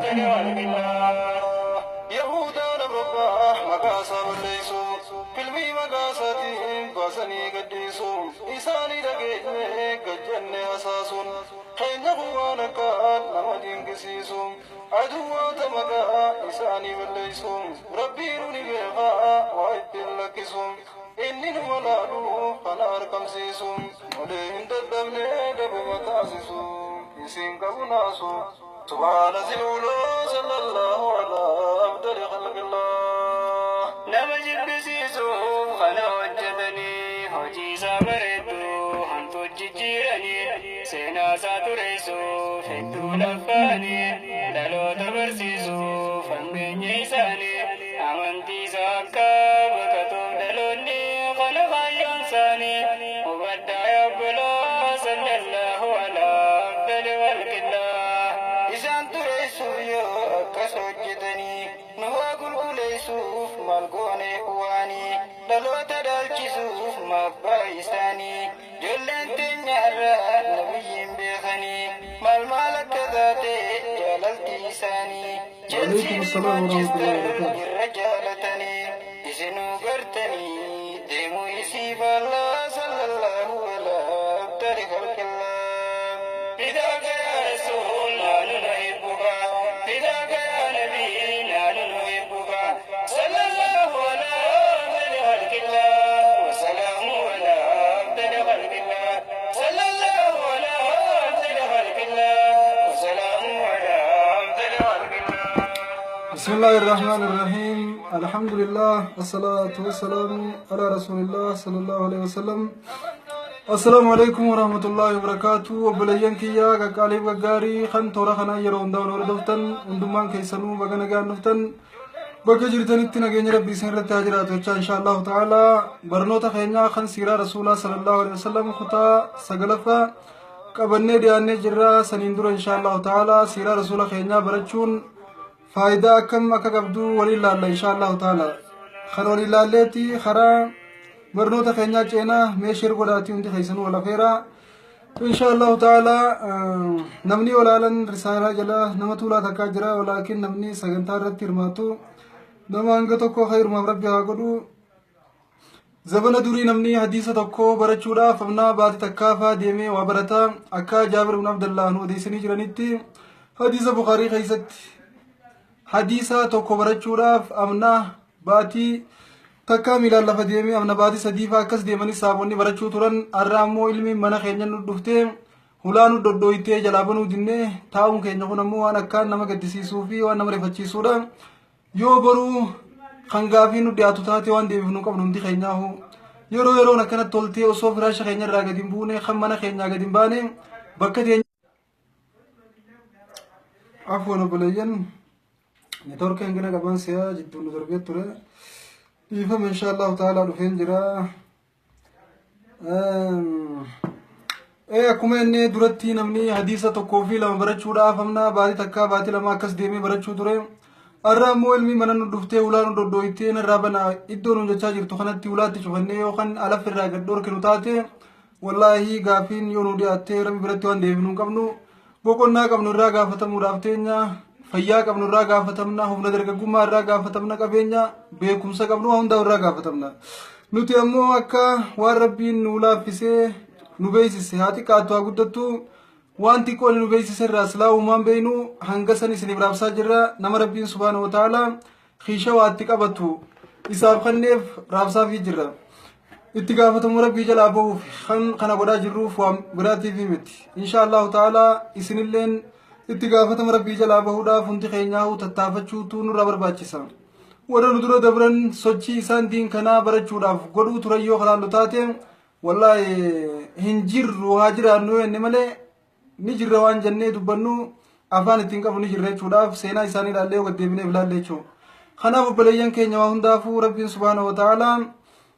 أفضل خلق الله. Yahudaan Awurooppaa maqaa isaa balleessu, filmii maqaa isaatiin baasanii gadhiisu. Isaanii dhageenye gajjanne hasaasuun keenya kun waan akka nama dinqisiisu. Aduwwoota maqaa isaanii balleessu, Rabbiin ni beekaa waa ittiin lakkisu. Inni nu walaalu kana argamsiisu, malee hin dadhabne dhabama taasisu. Isin qabu naasu. سبحان ذي العلا صلى الله على أفضل خلق الله. Nama jibbisiisuuf kana hojjetanii, hojii isaa bareedduu hamtuu jijjiiranii, seenaa isaa tureessuuf hedduu laffaanii, dhaloota barsiisuuf hammeenya isaanii, amantii isaa akka baqatuuf dhaloonni kana kaayyoon isaanii. Hubadhaa yaa obbolaa, sallallahu alaa afdali khalqillah. Isaan tureessuuf yoo akkas hojjetanii, nu haa qulqulleessuuf maal goone waanii? Dhaloota dhaalchisuuf maaf baay'isaanii? Ijoolleen teenya irraa nabiyyiin beekanii, maal maal akka taate jaalalti isaanii. وعليكم السلام ورحمة الله وبركاته. Irra jaalatanii isinuu gartanii deemuu isii faallaa, sallallahu alaa afdali khalqillah. فداك يا رسول نحن نحبك، فداك يا نبي نحن نحبك، صلى الله على أفضل خلق الله وسلام على أفضل خلق الله، صلى الله على أفضل خلق الله وسلام على أفضل خلق الله. بسم الله الرحمن الرحيم، الحمد لله، الصلاة والسلام على رسول الله صلى الله عليه وسلم. السلام عليكم ورحمة الله وبركاته. Obboleeyyan kiyya qaqqaaliif gaggaarii kan toora kanaa yeroo hundaa hordoftan, hundummaan keessanuu baga nagaan dhuftan. Bakka jirtanitti nageenya Rabbii isin irratti haa jiraatu jechaa, insha Allahu ta'ala barnoota keenyaa kan siiraa Rasuulaa sallallahu alaihi wasallam kutaa sagalaffaa qabannee dhiyaannee jirra. Saniin dura, insha Allahu ta'ala, siiraa Rasuula keenyaa barachuun faayidaa akkam akka qabdu waliin laalla, insha Allahu ta'ala. Kan waliin laalleetti karaa barnoota keenyaa ceenaa. Mee share godhaatii hundi keessanuu wal afeeraa, insha Allahu ta'ala. Namni olaalan risaalaa jala nama tuulaa takkaa jira, walaakin namni sagantaa irratti hirmaatu nama hanga tokko. Khayrumaaf Rabbi haa godhu. Zabana durii namni hadiisa tokko barachuudhaaf amnaa baatii takkaafaa deemee waa barataa. Akka Jaabir ibn Abdallah nu odeessanii jiranitti, hadiisa Bukaarii keessatti, hadiisa tokko barachuudhaaf amnaa baatii takkaa miilaan lafa deemee, amna baatii sadiifaa akkas deemanii saabonni barachuu turan. Har'a ammoo ilmi mana keenya nu dhuftee hulaa nu dhodhooytee jalaa banuu dinnee taa'uun keenya kun ammoo waan akkaan nama gaddisiisuu fi waan nama rifachiisuudha. Yoo boruu kan gaafii nu dhiyaatu taate, waan deebifnu qabnu hundi keenyaahu. Yeroo yeroon akkanatti toltee osoo firaasha keenya irraa gadi hin buune, kan mana keenyaa gadi hin baane, bakka teenya. Afwan obboleeyyan, networkii hangina qaban si'a jidduu nu darbee ture, dhiifama. Insha Allahu ta'ala dhufeen jira. Akkuma inni duratti namni hadiisa tokkoo fi lama barachuudhaaf amna baatii takkaa, baatii lama akkas deemee barachuu ture. Har'a ammoo ilmi mana nu dhuftee ulaa nu dhodhooytee narraa bana iddoo nu jechaa jirtu kanatti ulaatti cufannee yookaan alaf irraa gad dhorkinu taate, wallaahi gaafiin yoo nu dhiyaattee Rabbi biratti waan deebinu hin qabnu. Boqonnaa qabnu irraa gaafatamuudhaaf teenya, fayyaa qabnu irraa gaafatamna, humna dargaggummaa irraa gaafatamna, qabeenya beekumsa qabnu waa hundaa irraa gaafatamna. Nuti ammoo akka waan Rabbiin nu laaffisee nu beeksise, haa xiqqaattu haa guddattu, waan xiqqoo nu beeksise irraa silaa uumaan beeynu hanga san isiniif raabsaa jirra. Nama Rabbiin subhaanahu wa ta'ala kiisha waatti qabatu isaaf kenneef raabsaafii jirra. Itti gaafatamu Rabbii jalaa bahuuf kan kana godhaa jirruuf, waan biraatiif miti. Insha Allahu ta'ala isinilleen itti gaafatama Rabbii jalaa bahuudhaaf hundi keenyaa'u tattaafachuutu nurraa barbaachisa. Warra nu dura dabran sochii isaan diin kanaa barachuudhaaf godhuu turan yoo kalaallu taate, wallaahi hin jirru. Haa jiraannu jenne malee ni jirra waan jennee dubbannu afaan ittiin qabu ni jirra jechuudhaaf, seenaa isaanii ilaallee yoo gaddeebineef ilaalle jechuudha. Kanaaf obboleeyyan keenya, waa hundaafuu Rabbiin subhaanahu wa ta'ala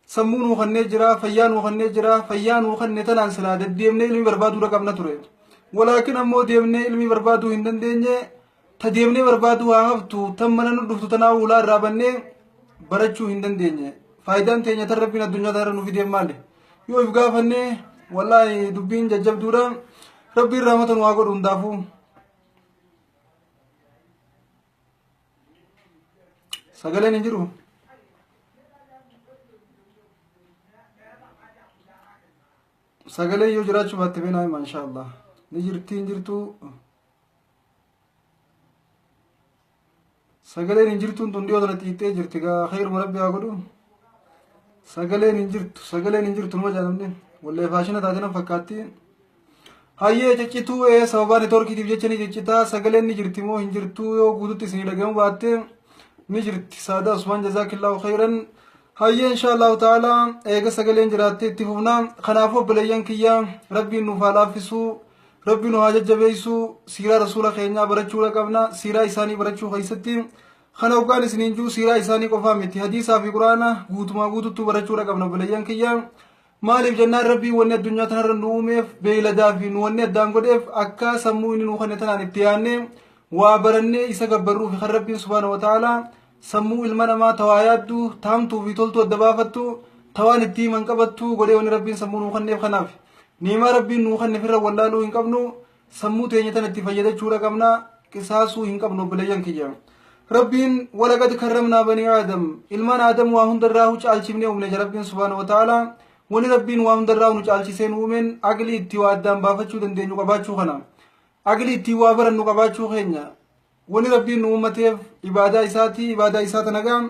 sammuu nuu kennee jira, fayyaa nuu kennee jira. Fayyaa nuu kenne tanaan silaa deddeemnee ilmi barbaaduu qabna ture. Walaakin ammoo deemnee ilmi barbaaduu hin dandeenye. Ta deemnee barbaaduu haa haftu, tan mana nu dhuftu tanaa ulaa irraa bannee barachuu hin dandeenye. Faayidaan teenya tan Rabbiin addunyaa tanarra nu fideef maali? Yoo if gaafannee, wallaahi dubbiin jajjabduudha. Rabbiin rahmata nu haa godhu hundaafuu. Sagaleen hin jiru. Sagalee yoo jiraachuu baatte beenaa hima inshaallah. Ni jirti hin jirtu. Sagaleen hin jirtuun tun dhiyoo tana xiixxee jirti gaa khayruma rabbi haa godhu. Sagaleen hin jirtu sagaleen hin jirtu numa jaalamne wallee faashina taate nan fakkaatti. Hayyee ciccituu ee sababaa neetworkiitiif jecha ni ciccitaa sagaleen ni jirti moo hin jirtu yoo guututti isinii dhagahamuu baatte ni jirti. Saadaa Usmaan jazaakillaahu khayran. Hayyee inshaallahu ta'ala eega sagaleen jiraatte itti fufna. Kanaafuu obboleeyyan kiyya rabbiin nuuf haa laaffisuu. Rabbi nu haa jajjabeessu. Siiraa rasuula keenyaa barachuudha qabna. Siiraa isaanii barachuu keessatti kana hoggaan isiniin jiru siiraa isaanii qofaa miti. Hadiisaa fi quraana guutumaa guututtuu barachuudha qabna obboleeyyan kiyya. Maaliif jennaan rabbiin wanni addunyaa tanarra nu uumeef beeyladaa fi nu wanni addaan godheef akka sammuu inni nuu kenne tanaan itti yaannee waa barannee isa gabbarruu fi kan rabbiin subhaana wa ta'aalaa sammuu ilma namaa tawaa yaaddu taamtuu fi toltuu adda baafattu tawaan itti himan qabattu godhee wanni rabbiin sammuu nuu kenneef kanaaf. Niimaa rabbiin nuu kenne firra wallaaluu hin qabnu sammuu teenya tana itti fayyadachuudha qabna qisaasuu hin qabnu obboleeyyan kiyya. Rabbiin walaqad karramnaa banii aadam ilmaan aadam waa hundarraa caalchifnee uumne jedha rabbiin subhaana wa ta'aalaa wani rabbiin waa hundarraa nu caalchisee nu uumeen aqlii itti waa addaan baafachuu dandeenyu qabaachuu kana aqlii ittiin waa barannu qabaachuu keenya Wani Rabbiin nu uummateef ibaadaa isaati. Ibaadaa isaa tana gaa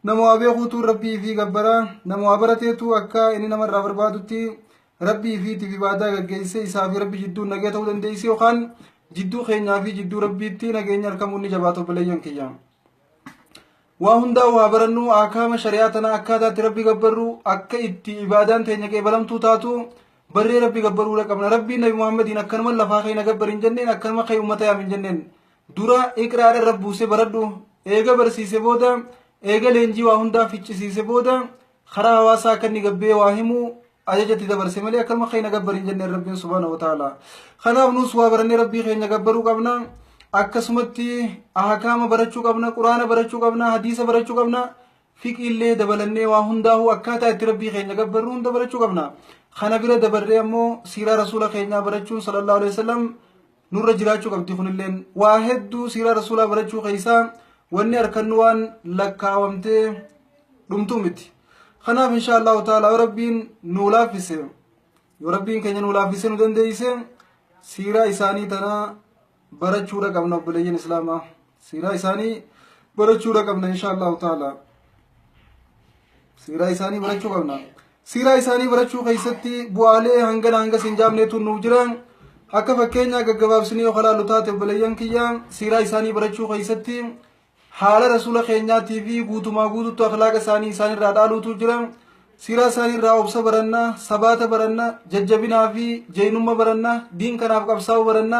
nama waa beekuutu Rabbii fi gabbara. Nama waa barateetu akka inni namarraa barbaadutti Rabbii fiitiif ibaadaa gaggeessee isaa fi Rabbi jidduu nagaya ta'uu dandeessi yookaan jidduu keenyaa fi jidduu Rabbiitti nageenya argamuun ni jabaata obboleeyyan kiyya. Waa hundaa waa barannu akaama shari'aa tana akkaataa itti Rabbi gabbarru akka itti ibaadaan teenya qeebalamtuu taatu barree Rabbi gabbaruudha qabna. Rabbiin Nabi Muhammadiin akkanuma lafaa keenya gabbar hin jenneen akkanuma kee uummata yaam hin jenneen. Dura iqraadha irra buuse baradhu eega barsiise booda eega leenjii waa hundaa ficcisiise booda karaa hawaasaa akka inni gabbee waa himu ajajatti dabarse malee akkanuma keenya gabbar hin jenneen Rabbiin subhaana wa ta'ala. Kanaaf nus waa barannee Rabbii keenya gabbaruu qabna. Akkasumatti ahkaama barachuu qabna, quraana barachuu qabna, hadiisa barachuu qabna. Fiqiillee dabalannee waa hundaa'uu akkaataa itti Rabbii keenya gabbarru hunda barachuu qabna. Kana bira dabarree ammoo siiraa rasuula keenyaa barachuun sallallahu alaihi wasallam nurra jiraachuu qabdi kunilleen waa hedduu siiraa rasuulaa barachuu keessaa wanni harkannu waan lakkaawamtee dhumtuu miti. Kanaaf insha Allahu ta'ala yoo Rabbiin nuu laaffise yoo Rabbiin keenya nuu laaffise nu dandeeyse siiraa isaanii tana barachuudha qabna obboleeyyan islaamaa siiraa isaanii barachuudha qabna insha Allahu ta'ala siiraa isaanii barachuu qabna. Siiraa isaanii barachuu keessatti bu'aalee hangana hanga sin jaamneetu nuuf jira. Akka fakkeenyaa gaggabaabsinee yoo kalaallu taate obboleeyyan kiyya siiraa isaanii barachuu keessatti haala rasuula keenyaatii fi guutumaa guututti akhlaaqa isaanii isaanirraa dhaaluutu jira. Siiraa isaanii irraa obsa baranna, sabaata baranna, jajjabinaa fi jeynumma baranna, diin kanaaf qabsaa'uu baranna,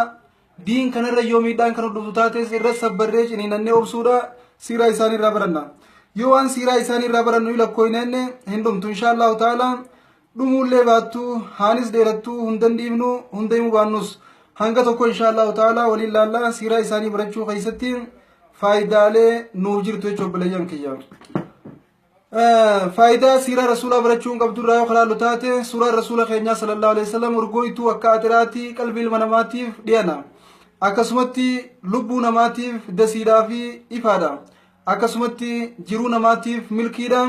diin kanarra yoo miidhaan kan dhuftu taates irra sabbarree ciniinannee obsuudha siiraa isaanii irraa baranna. Yoo waan siiraa isaanii irraa barannu lakkooyneenne hin dhumtu insha Allahu ta'ala dhumuullee baattu haanis dheerattu hundan dhiibnu hunda himuu baannus hanga tokko insha Allahu ta'ala waliin laallaa siiraa isaanii barachuu keessatti faayidaalee nuuf jirtu jechuudha obboleeyyan kiyya. Faayidaa siiraa rasuulaa barachuun qabdu irraa yoo kalaallu taate suuraan rasuula keenyaa sallallahu alaihi wasallam urgooytuu akka axiraatti qalbii ilma namaatiif dhiyana. Akkasumatti lubbuu namaatiif dasiidhaa fi ifaadha. Akkasumatti jiruu namaatiif milkiidha.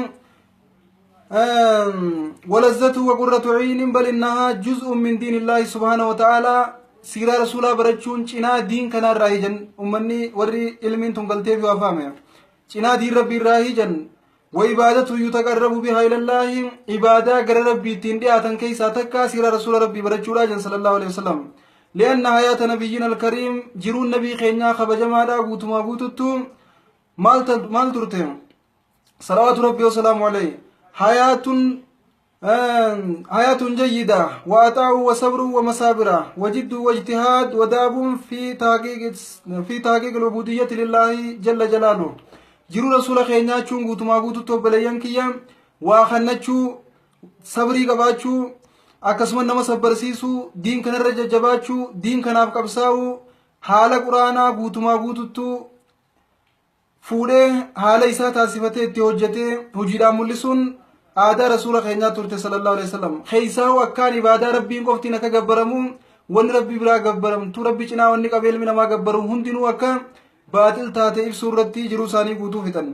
Walazzatu wa qurratu ciinin bal innahaa juz'un min diinillaahi subhaanahu wa ta'aalaa siiraa rasuulaa barachuun cinaa diin kanaarraa hijan ummanni warri ilmiin tun galteef yoo afaame. Cinaa diin rabbii irraa hijan wa ibaadatu yutaqarrabu bihaa ilallaahi ibaadaa gara rabbii ittiin dhiyaatan keessaa takka siiraa rasuula rabbii barachuudha jan sallallahu alaihi wasallam li'anna hayaata nabiyyina alkariim jiruun nabii keenyaa kabajamaadha guutumaa guututtu maal turte salawaatu rabbii wasalaamu alayhi hayaatun حياة جيدة وعطاء وصبر ومصابرة وجد واجتهاد وداب في تحقيق العبودية لله جل جلاله jiruu rasuula keenyaa jechuun guutumaa guututti obboleeyyan kiyya waa kannachuu sabrii qabaachuu akkasuma nama sabbarsiisuu diin kanarra jajjabaachuu diin kanaaf qabsaa'uu haala quraanaa guutumaa guututtuu fuudhee haala isaa taasifatee itti hojjetee hojiidhaan mul'isuun aadaa rasuula keenyaa turte sallallahu alaihi wasallam. Keessaa'u akkaan ibaadaa rabbiin qoftiin akka gabbaramu wanni rabbi biraa gabbaramtu rabbi cinaa wanni qabee ilmi namaa gabbaru hundinuu akka Baaxil taate ibsuu irratti jiruu isaanii guutuu fixan.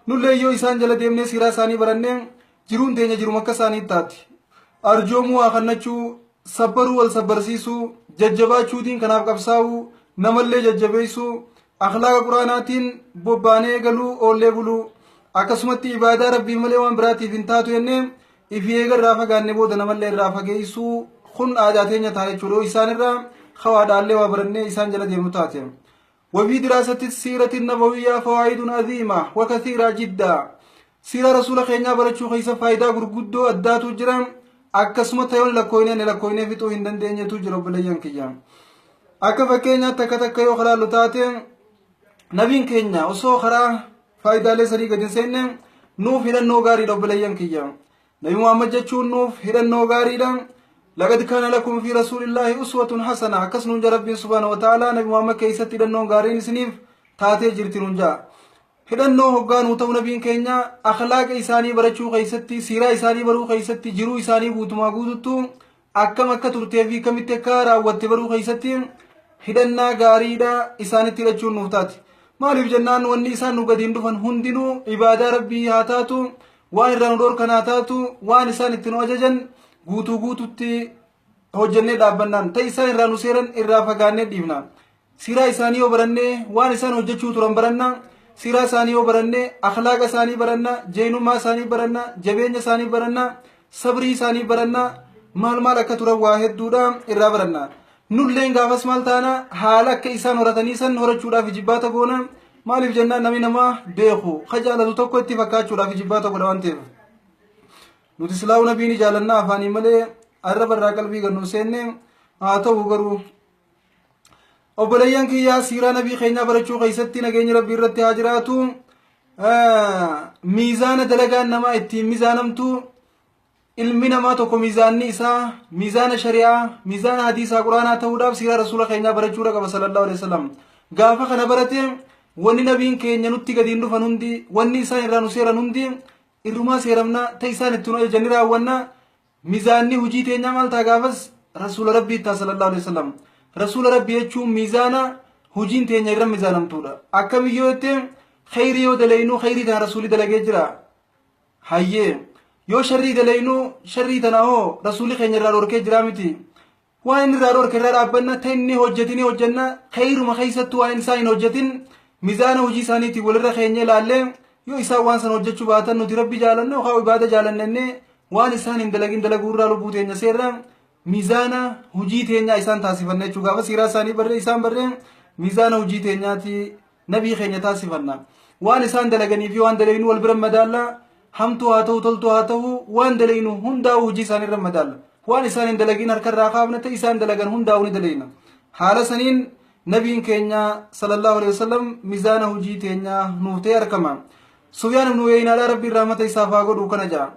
Nullee yoo isaan jala deemnee siiraa isaanii barannee, jiruun teenya jiruma akka isaanii taati. Arjoomuu, waa kannachuu, sabbaruu, wal sabbarsiisuu, jajjabaachuutiin kanaaf qabsaa'uu, namallee jajjabeessuu, akhlaaqa Quraanaatiin bobbaanee galuu, oollee buluu, akkasumatti ibaadaa Rabbii malee waan biraatiif hin taatu jennee ifi eega irraa fagaanne booda namallee irraa fageessuu, kun aadaa teenya ta'a jechuudha. Isaan irraa hawaadhaallee waa barannee isaan jala deemnu taate. وفي دراسة السيرة النبوية فوائد عظيمة وكثيرة جدا. سيرة رسول خينا برچو خيسا فايدة غرغدو أداتو جرام، akkasuma tayoon lakkooynee lakkooynee fixuu hin dandeenyetu jira. Obboleeyyan kiyya, akka fakkeenyaa takka takka yoo kalaallu taate, nabiin keenya osoo karaa faayidaalee sadii gadi hin seenne nuuf hidhannoo gaariidha. Obboleeyyan kiyya, Nabi Muhammad jechuun nuuf hidhannoo gaariidha. لقد كان لكم في رسول الله أسوة حسنة akkas nuun jaa Rabbiin سبحانه وتعالى. Nabi Muhammad keessatti hidhannoon gaariin isiniif taatee jirti nuun jaa. Hidhannoo hoggaanuu ta'u, nabiin keenya akhlaaqa isaanii barachuu keessatti, siiraa isaanii baruu keessatti, jiruu isaanii guutumaa guututtu akkam akka turtee fi kamitti akka raawwatte baruu keessatti hidhannaa gaariidha isaanitti hidhachuun nuuf taati. Maaliif jennaan, wanni isaan nu gadiin dhufan hundinuu ibaadaa Rabbii haa taatu, waan irraa nu dhorkan haa taatu, waan isaan itti nu ajajan guutuu guututti hojjennee dhaabbannaan, ta'e isaan irraa nu seeran irraa fagaannee dhiifna. Siiraa isaanii yoo barannee, waan isaan hojjechuu turan baranna. Siiraa isaanii yoo barannee, akhlaaqa isaanii baranna, jeenummaa isaanii baranna, jabeenya isaanii baranna, sabrii isaanii baranna, maal maal akka turan waa hedduudha irraa baranna. Nulleen gaafas maal taana? Haala akka isaan horatanii san horachuudhaaf jibbaata goona. Maaliif jennaan, namni namaa beeku ka jaalatu tokko itti fakkaachuudhaaf jibbaata godha waan ta'eef. Nuti silaa'u nabii ni jaalannaa afaanii malee arraba irraa qalbii gannu seenne haa ta'u garuu, obboleeyyan kiyyaa, siiraa nabii keenyaa barachuu keessatti, nageenyi Rabbii irratti haa jiraatu, miizaana dalagaan namaa ittiin miizaanamtu. Ilmi namaa tokko miizaanni isaa miizaana shari'aa, miizaana hadiisaa, Quraanaa ta'uudhaaf siiraa Rasuula keenyaa barachuudha qaba صلى الله عليه وسلم. Gaafa kana barate, wanni nabiin keenya nutti gadiin dhufan hundi, wanni isaan irraa nu seeran hundi irrumaa seeramna, ta isaan itti nu ajajan raawwanna. Miizaanni hujii teenyaa maal ta'a gaafas? Rasuula Rabbii ta'a صلى الله عليه وسلم. Rasuula Rabbii jechuun miizaana hujiin teenya irra miizaanamtuudha. Akkamiyyoo jette, kheyrii yoo dalaynuu kheyrii tana Rasuulli dalagee jira, hayyee. Yoo sharrii dalaynuu sharrii tana hoo Rasuulli keenya irraa dhorkee jira miti? Waan inni irraa dhorke irraa dhaabbanna, ta inni hojjetinii hojjenna. Kheyruma keessattuu waan isaan hin hojjetin miizaana hojii isaaniitiin walirra keenya ilaallee, yoo isaan waan sana hojjechuu baatan nuti Rabbi jaalanna yookaan ibaada jaalannennee waan isaan hin dalagin dalaguu irraa lubbuu teenya seerra, miizaana hojii teenyaa isaan taasifanna jechuu. Gaafa siiraa isaanii barree, isaan barree, miizaana hojii teenyaati nabii keenya taasifanna. Waan isaan dalaganii fi waan dalaynu wal bira madaalla. Hamtuu haa ta'u, toltuu haa ta'u, waan dalaynu hundaa'u hojii isaanii irra madaalla. Waan isaan hin dalagin harkarraa kaafna, ta'e isaan dalagan hundaa'u ni dalayna. Haala saniin nabiin keenya صلى الله عليه وسلم miizaana hojii teenyaa nuuf ta'e argama. Sufyaan ibnu Uyeynaadhaa, Rabbiin rahmata isaaf haa godhu, kana jedha.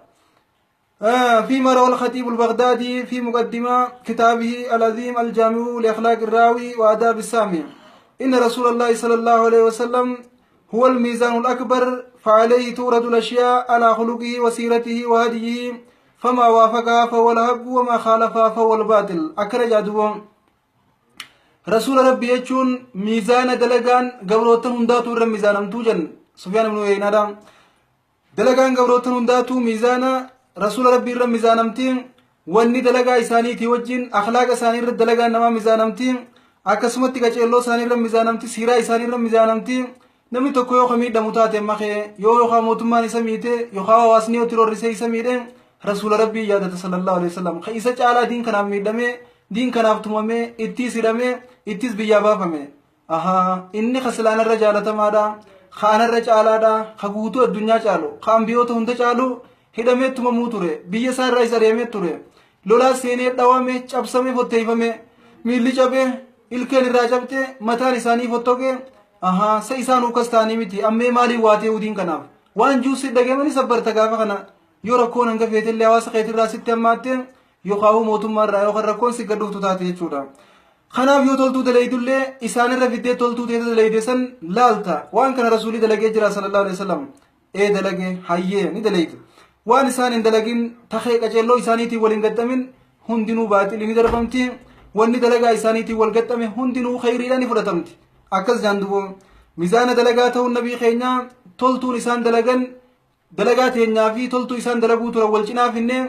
فيما روى الخطيب البغدادي في مقدمة كتابه العظيم الجامع لأخلاق الراوي وآداب السامع: إن رسول الله صلى الله عليه وسلم هو الميزان الأكبر، فعليه تورد الأشياء على خلقه وسيرته وهديه، فما وافقها فهو الحق وما خالفها فهو الباطل. أكرج أدوهم رسول ربي يجون ميزان دلقان قبروتن هنداتو الرم ميزان توجن. سفيان بن عيينة، dalagaan gabrootan hundaatu miizaana Rasuula Rabbii irra miizaanamtiin. Wanni dalagaa isaaniitii wajjin akhlaaqa isaanii irra dalagaan namaa miizaanamtiin, akkasumatti qaceelloo isaanii irra miizaanamti, siiraa isaanii irra miizaanamti. Namni tokko yoo miidhamu taate makee yoo yookaan mootummaan isa miite yookaan hawaasni yoo tirorrisee isa miidhe, Rasuula Rabbii yaadata صلى الله عليه وسلم. Ka isa caalaa diin kanaaf miidhamee, diin kanaaf tumamee, ittiis hidhamee, ittiis biyyaa baafame. Ahaa, inni kasilaanarra jaalatamaadha, ka anarra caalaadha, ka guutuu addunyaa caalu, ka ambiyoota hunda caalu hidhamee tumamuu ture, biyya isaa irraa isa deemee ture, lolaa seenee dhawame, cabsame, fotteeffame, miilli cabee, ilkeen irraa cabte, mataan isaanii fottoqe. Ahaa, sa isaan ukkas ta'anii miti ammee maaliin waatee udiin kanaaf waan juusi dhageemanii sabbarta. Gaafa kana yoo rakkoon hanga feetellee hawaasa keetirraa sitti hammaatte yookaan mootummaa irraa yookaan rakkoon si gad dhuftu taate jechuudha. Kanaaf yoo toltuu dalaydullee isaanirra fiddee toltuu teete dalayde san laalta. Waan kana Rasuulii dalagee jira صلى الله عليه وسلم. Ee, dalage, hayyee, ni dalayte. Waan isaan hin dalagin takee qaceelloo isaaniitiin wal hin gaxxamin hundinuu baaxilii ni darbamti. Wanni dalagaa isaaniitiin wal gaxxame hundinuu khayriidha, ni fudhatamti. Akkas jaan dubu. Mizaana dalagaa ta'uun nabii keenyaa toltuun isaan dalagan dalagaa teenyaa fi toltuu isaan dalaguu turan wal cinaa finnee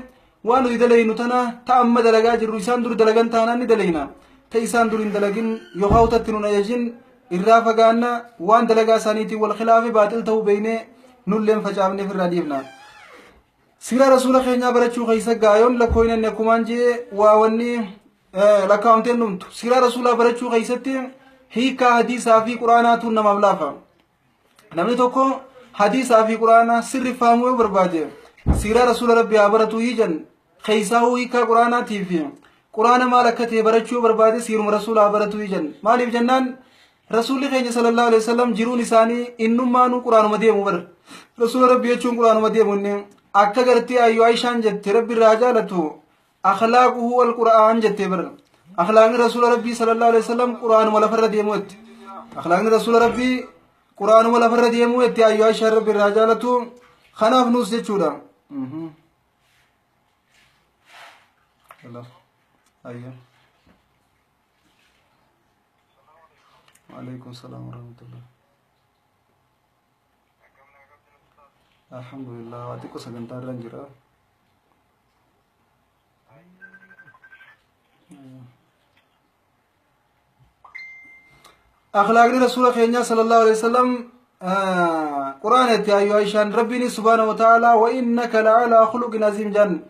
waan nuti dalaynu tana ta amma dalagaa jirru isaan dur dalagan taanaan ni dalayna. Ta isaan dur hin dalagin yookaan tatti nun ajajin irraa fagaanna waan dalagaa isaaniitiin wal khilaafe baaxil ta'uu beeynee nulleen facaafneef irraa dhiifna. Siraa rasuula keenyaa barachuu keessa gaayoon lakkooynan akkumaan jee waa wanni lakkaa'amteen dhumtu. Siraa rasuulaa barachuu keessatti hiikaa hadiisaa fi quraanaatu namaaf laafa. Namni tokko hadiisaa fi quraana sirri fahamuu yoo barbaade siiraa rasuula rabbii haa baratu hiijan keessaahuu hiikaa quraanaatii fi quraana maal akka ta'e barachuu yoo barbaade siiruma rasuula haa baratu hiijan. Maaliif jennaan rasuulli keenya sallallahu alaihi wasallam jiruun isaanii innummaanuu quraanuma deemu bara. Rasuula rabbii jechuun quraanuma deemu inni akka gartee ayyoo Aishaan jette rabbi irraa jaalatu akhlaaquhu wal qura'aan jettee bara. Akhlaaqni rasuula rabbii sallallahu alaihi wasallam quraanuma lafarra deemu jette. Akhlaaqni rasuula rabbii quraanuma lafarra deemu jette ayyoo Aishaan rabbi irraa jaalatu kanaaf nuus jechuudha. Ayyo. Waalaikum salaam warahmatullah. Alhamdulillah waa xiqqoo sagantaa irra jira. Akhlaaqni rasuula keenyaa sallallahu alaihi wasallam quraana itti ayyoo Aishaan rabbiin subhaanahu wa ta'ala wa innaka la'alaa khuluqin aziim jaan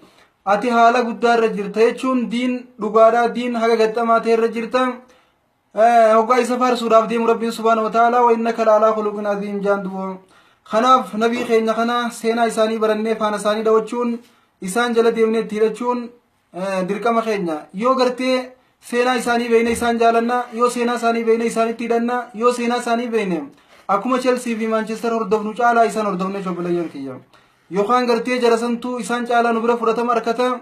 ati haala guddaa irra jirta jechuun diin dhugaadhaa diin haga gaxxamaa ta'e irra jirta. Hoggaa isa faarsuudhaaf deemu rabbiin subhaanahu wa ta'ala wa innaka la'alaa khuluqin aziim jaan dubo. Kanaaf nabii keenya kana seenaa isaanii barannee faana isaanii daawwachuun isaan jala deemnee itti hidhachuun dirqama keenya. Yoo gartee seenaa isaanii beekne isaan jaalanna, yoo seenaa isaanii beekne isaanitti hidhanna, yoo seenaa isaanii beekne akkuma Chelsea fi Manchester hordofnu caalaa isaan hordofne obboleeyyan kiyya. Yookaan gartee jara santuu isaan caalaa nu bira fudhatama argata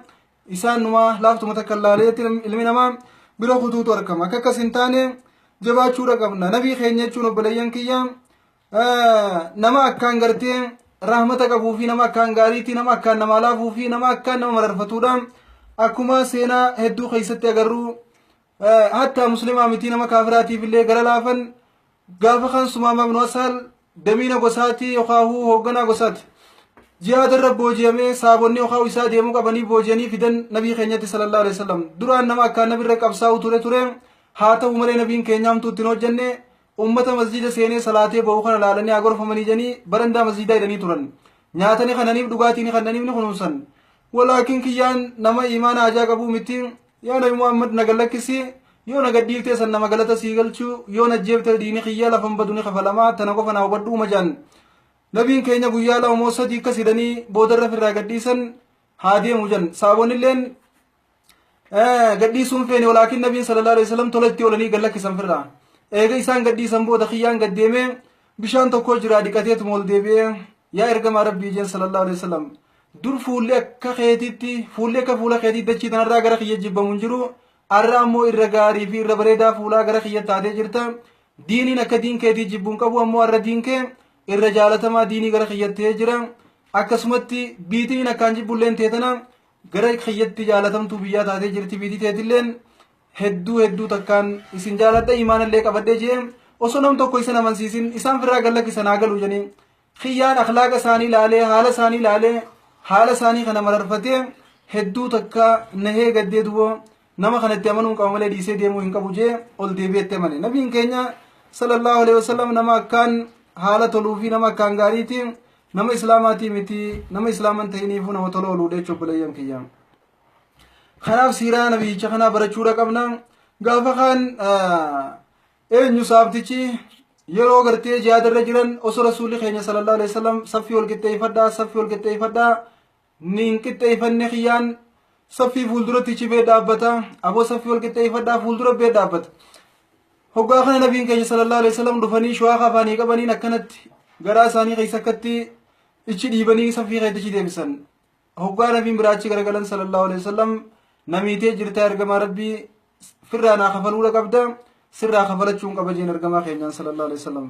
isaan numaa laaftuma takka laaleetti ilmi namaa bira kutuutu argama. Akka akkas hin taane jabaachuudha qabna. Nabii keenya jechuun obboleeyyan kiyya nama akkaan gartee rahmata qabuu fi nama akkaan gaariitii nama akkaan namaa laafuu fi nama akkaan nama mararfatuudha. Akkuma seenaa hedduu keessatti agarru hatta muslimaa miti nama kaafiraatiif illee gara laafan gaafa kan Sumaama ibnu Asaal damiina gosaati yookaan hoogganaa gosaati. Jihaada irra booji'amee saabonni yookaan isaa deemuu qabanii booji'anii fidan nabii keenyatti sallallahu alaihi wasallam. Duraan nama akkaan nabirra qabsaa'u ture haa ta'u malee nabiin keenya hamtuu ittiin hojjenne ummata masjida seenee salaatee ba'uu kana laalanii haa gorfamanii jedhanii barandaa masjidaa hidhanii turan. Nyaatanii kananiif dhugaatii kananiif ni kunuunsan. Walaakin kiyyaan nama imaana hajaa qabuu miti yaa nabi Muhammad na gallakkisi yoo na gadhiiftee san nama galata sii galchuu yoo na jeefte diini kiyya lafan badu ni kafalamaa tana qofa naa hubadhu uma jaan. Nabiin keenya guyyaa lama moo sadii akkas hidhanii boodarra firraa gadhiisan haa deemu jan. Saabonni illeen gadhiisuun feene walaakin nabiin sallallahu alaihi wasallam tola itti oolanii gallakkisan firraa. Eega isaan gadhiisan booda kiyyaan gaddeemee bishaan tokko jira dhiqateetuma ol deebi'ee yaa ergamaa rabbii jeen sallallahu alaihi wasallam. Dur fuulli akka keetiitti fuulli akka fuula keetii dachii tanarraa gara kiyya jibbamu hin jiru. Arra ammoo irra gaarii fi irra bareedaa fuulaa gara kiyya taatee jirta. Diiniin akka diin keetii jibbuun qabu ammoo arra diin kee irra jaalatamaa diinii gara kiyyattee jira. Akkasumatti biitiin akkaan jibbulleen teetana gara kiyyatti jaalatamtuu biyyaa taatee jirti biitii teetilleen hedduu hedduu takkaan isin jaaladha imaanallee qabadhee jee osoo nam tokko isan amansiisin isaan firraa gallakkisan haa galu jedhanii kiyyaan akhlaaqa isaanii laalee haala isaanii laalee haala isaanii kana mararfatee hedduu takka nahee gaddee duboo nama kanatti amanuun qaba malee dhiisee deemuu hin qabu jee ol deebi'etti amane. Nabiin keenya sallallahu alaihi wasallam nama akkaan haala toluu fi nama akkaan gaariiti nama islaamaatii miti nama islaaman ta'iniifuu nama tola ooluudha jechuudha obboleeyyan kiyya. Kanaaf siiraa nabiyyicha kanaa barachuudha qabna. Gaafa kaan eenyu saabtichi yeroo gartee jihaadarra jiran osoo rasuulli keenya sallallahu alaihi wasallam saffii wal qixxeeffadhaa saffii wal qixxeeffadhaa ni hin qixxeeffanne kiyyaan saffii fuulduratti cibee dhaabbata aboo saffii wal qixxeeffadhaa fuuldura bee dhaabbata. Hoggaa kana nabiin keenya sallallahu alaihi wasallam dhufanii shuwaa afaanii qabaniin akkanatti garaa isaanii keessa akkatti ichi dhiibanii saffii keessa deebisan. Hoggaa nabiin biraa achi garagalan sallallahu alaihi wasallam namiitee jirtaa ergamaa rabbii firraa naa kafaluudha qabda sirraa kafalachuun qaba jeen ergamaa keenyaan sallallahu alaihi wasallam.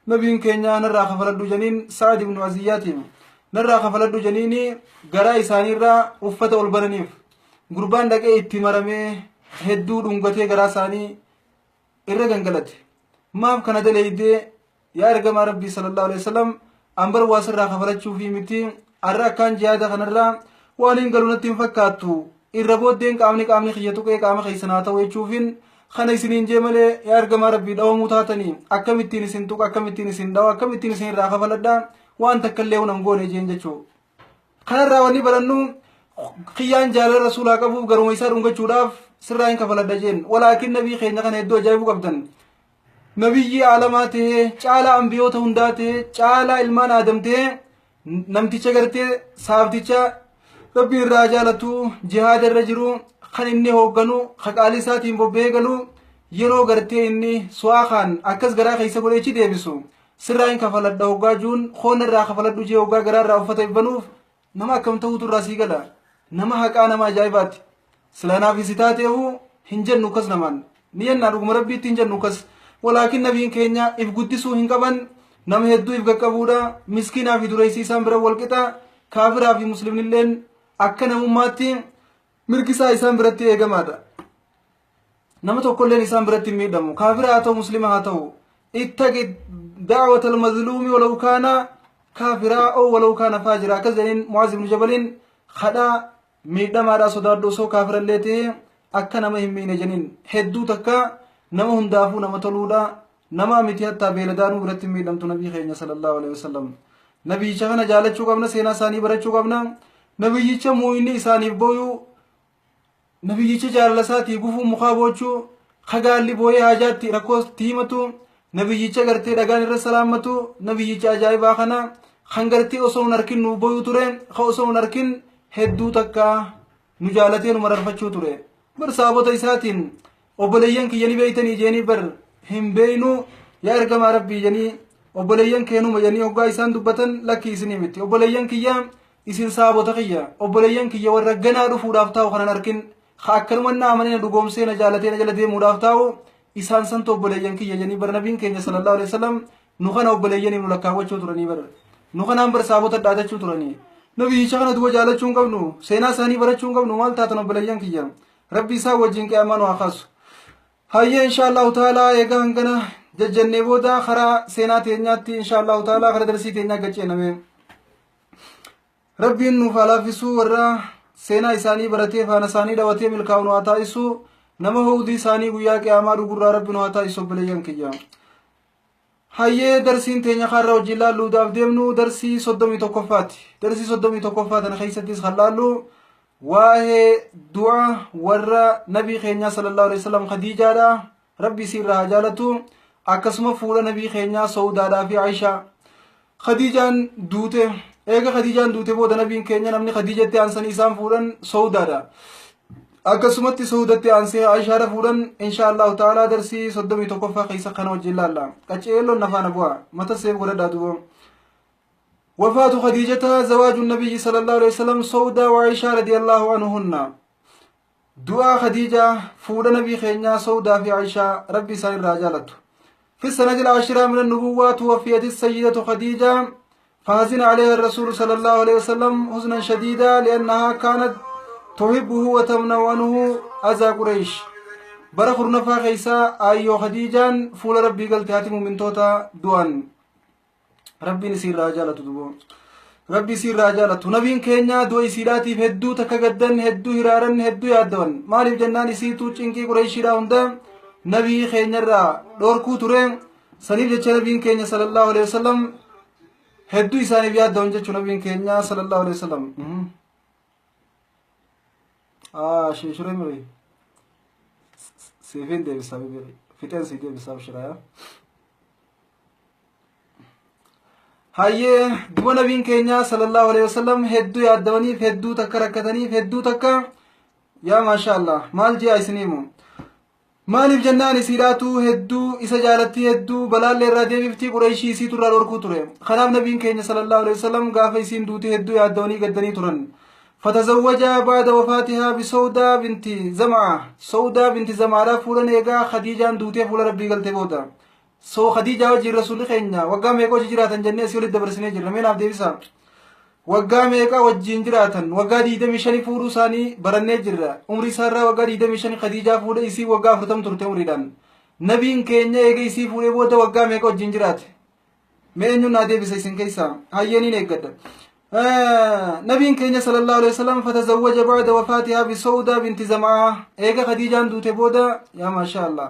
Nabiin keenya narraa kafaladhu janiin Sa'ad ibnu Aziyyaatiin narraa kafaladhu janiini garaa isaaniirraa uffata ol bananiif gurbaan dhaqee itti maramee hedduu dhungatee garaa isaanii irra gangalate. Maaf kana daleeydee Yaa ergamaa Rabbii sallallahu alaihi wasallam, an bar waa sirraa kafalachuufii miti, arra akkaan jihaada kanarraa waan hin galu natti hin fakkaattu, irra booddeen qaamni qaamni kiyya tuqee qaama keessan haa ta'u jechuufin kana isiniin jee malee, yaa ergamaa Rabbii, dhawamuu taatanii akkamittiin isin tuqa, akkamittiin isin dhawa, akkamittiin isin irraa kafaladha, waan takka illee hunan goone jeen jechuu. Kanarraa wanni barannu, kiyyaan jaalala rasuulaa qabuuf garuma isaa dhungachuudhaaf sirraa hin kafaladha jeen. Walaakin nabii keenya kana hedduu ajaa'ibuu qabdan. Nabiyyii aalamaa tahee, caalaa ambiyoota hundaa tahee, caalaa ilmaan aadam tahee, namticha gartee saafticha rabbiin irraa jaalatu jihaada irra jiru kan inni hoogganu ka qaalii isaatiin bobba'ee galu, yeroo gartee inni su'aa akkas garaa keessa godhee achi deebisu, sirraa hin kafaladha hoggaa juun, koon irraa kafaladhu jee hoggaa garaa irraa uffata ibbanuuf, nama akkam ta'uutu irraa sii gala. Nama haqaa, nama ajaa'ibaati. Silanaaf isi taateehu hin jennu akkas namaan ni jennaa, dhuguma rabbiitti hin jennu akkas. Walaakin nabiin keenya if guddisuu hin qaban, nama hedduu if qaqqabuudha. Miskiinaa fi dureessi isaan bira wal qixa, kaafiraa fi muslimnilleen akka namummaatti mirgi isaa isaan biratti eegamaadha. Nama tokkolleen isaan biratti hin miidhamu, kaafira haa ta'u, muslima haa ta'u. Ittaqi da'wata almazluumi walaw kaana kaafiraa oo walaw kaana faajira, akkas jedhaniin Mu'aaz ibnu Jabaliin. Kadhaa miidhamaadhaa sodaadhu, osoo kaafirallee ta'e akka nama hin miine jedhaniin. Hedduu takka nama hundaafuu nama toluudha. Nama miti, hattaa beeladaanuu biratti hin miidhamtu nabii keenya sallallahu alaihi wasallam. Nabiyyicha kana jaalachuu qabna, seenaa isaanii barachuu qabna. Nabiyyicha muuyinni isaaniif booyuu, nabiyyicha jaalala isaatii gufuu mukaa boochuu, kagaalli booyee haajaatti rakkoo himatu, nabiyyicha gartee dhagaan irra salaammatu, nabiyyicha ajaa'ibaa kana kan gartee osoo hin arkin nuuf booyuu ture, ka osoo hin arkin hedduu takka nu jaalatee nu mararfachuu ture. Bar saabota isaatiin obboleeyyan kiyya ni beeytanii jeanii, bar hin beeynu yaa ergamaa rabbii janii, obboleeyyan keenuma janii hoggaa isaan dubbatan, lakkii, isinii miti obboleeyyan kiyya, isin saabota kiyya, obboleeyyan kiyya warra ganaa dhufuudhaaf taa'u kanan arkin, ka akkanuma na amanee na dhugoomsee na jaalatee na jala deemuudhaaf taa'u, isaan santu obboleeyyan kiyya janii. Bar nabiin keenya sallallahu alaihi wasallam nu kana obboleeyyaniif nu lakkaawwachuu turanii, bar nu kanaan bar saabota dhaadachuu turanii. Nabiyyicha kana duba jaalachuu hin qabnu, seenaa isaanii barachuu hin qabnu? Maal taatan obboleeyyan kiyya? Rabbi isaa wajjin qiyaamaa nu haa kaasu. Hayyee, insha Allahu ta'ala, egaa hangana jajjannee booda karaa seenaa teenyaatti, insha Allahu ta'ala, karaa darsii teenyaa gacceename. Rabbiin nuuf haa laaffisuu. Warra seenaa isaanii baratee faana isaanii dhawatee milkaa'u nu haa taasisu. Nama hawdii isaanii guyyaa qiyaamaa dhugurraa rabbi nu haa taasisu, obboleeyyan kiyya. Hayyee, darsiin teenya kaarra wajjin laalluudhaaf deemnu darsii 31ffaati. Darsii 31ffaa tana keessattis kan laallu waa'ee du'a warra nabii keenyaa sallallahu alaihi wasallam Khadiijaadha. Rabbi isii irraa haa jaalatu. Akkasuma fuudha nabii keenyaa Sawdaadhaa fi Aishaa. Khadiijaan duute. Eega Khadiijaan duute booda nabiin keenya namni Khadiijatti aansanii isaan fuudhan Sawdaadha. Akkasumatti Sawdatti aansee Aishaadha fuudhan. Insha Allahu ta'ala darsii 31ffaa keessa kana wajjin laalla. Qaceelloon nafaana bu'a. Mata seef godhadhaa duba. وفاة خديجة، زواج النبي صلى الله عليه وسلم سودة وعائشة رضي الله عنهن. Du'a Khadiija, fuudha nabii keenyaa Sawdaa fi Aishaa, rabbi isaan irraa jaalatu. في السنة العاشرة من النبوة توفيت السيدة خديجة، فحزن عليها الرسول صلى الله عليه وسلم حزنا شديدا لأنها كانت تحبه وتمنع عنه أذى قريش. Bara 10ffaa keessa ayyoo Khadiijaan fuula rabbii galte, haati mumintoota du'an. Rabbiin isiirraa jaalatu dubo. Rabbi isiirraa jaalatu. Nabiin keenya du'a isiidhaatiif hedduu takka gaddan, hedduu hiraaran, hedduu yaaddawan. Maaliif jennaan, isiitu cinqii Qureeshiidhaa hunda nabii keenyarraa dhorkuu ture. Saniif jecha nabiin keenya sallallahu alaihi wasallam hedduu isaaniif yaaddawan jechuu nabiin keenya sallallahu alaihi wasallam. Ah, shuree miri. Siifin deebisaa bibiri. Fixeen si deebisaa shiraaya. Hayyee, duba nabiin keenya sallallahu alaihi wasallam hedduu yaaddawaniif, hedduu takka rakkataniif, hedduu takka, yaa maasha Allah, maal ji'a isiniimu. Maaliif jennaan, isiidhaatu hedduu isa jaalatti, hedduu balaallee irraa deebiftii, Qureeshii isiitu irraa dhorkuu ture. Kanaaf nabiin keenya sallallahu alaihi wasallam gaafa isiin duute hedduu yaaddawanii gaddanii turan. فتزوج بعد وفاتها بسودة بنت زمعة. سودة بنت زمعة fuudhan eegaa Khadiijaan duutee fuula rabbii galte booda. So Khadiijaa wajjin rasuulli keenya waggaa meeqa wajjin jiraatan jennee asii olitti dabarsinee jirra? Mee naaf deebisaa. Waggaa meeqa wajjin jiraatan? Waggaa 25 fuudhuu isaanii barannee jirra. Umrii isaarraa waggaa 25 Khadiijaa fuudhe, isii waggaa 40 turte umriidhaan. Nabiin keenya eega isii fuudhee booda waggaa meeqa wajjin jiraate? Mee eenyuun naa deebisa isin keessaa? Hayyee niin eeggadha. Nabiin keenya sallallahu alaihi wasallam fatazawwaja ba'da wafaatihaa bisawdaa binti Zamaa. Eega Khadiijaan duute booda, yaa maashaa Allah.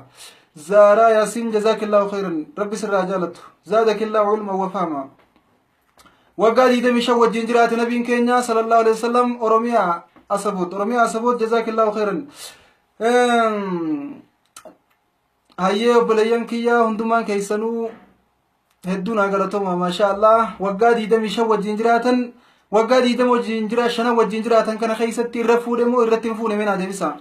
Zaaraa Yaasiin, jazaakillaahu khayran, rabbi sirraa jaalatu. Zaadakillaahu ilma wa fahma. Waggaa 25 wajjin jiraate nabiin keenya sallallahu alaihi wasallam. Oromiyaa Asaboot, Oromiyaa Asaboot, jazaakillaahu khayran. Hayyee obboleeyyan kiyyaa, hundumaan keessanuu hedduu naa galatooma, maashaa Allah. Waggaa 25 wajjin jiraatan, waggaa 20 wajjin jira shanan wajjin jiraatan kana keessatti irra fuudhe moo irratti hin fuune? Mee deebisa.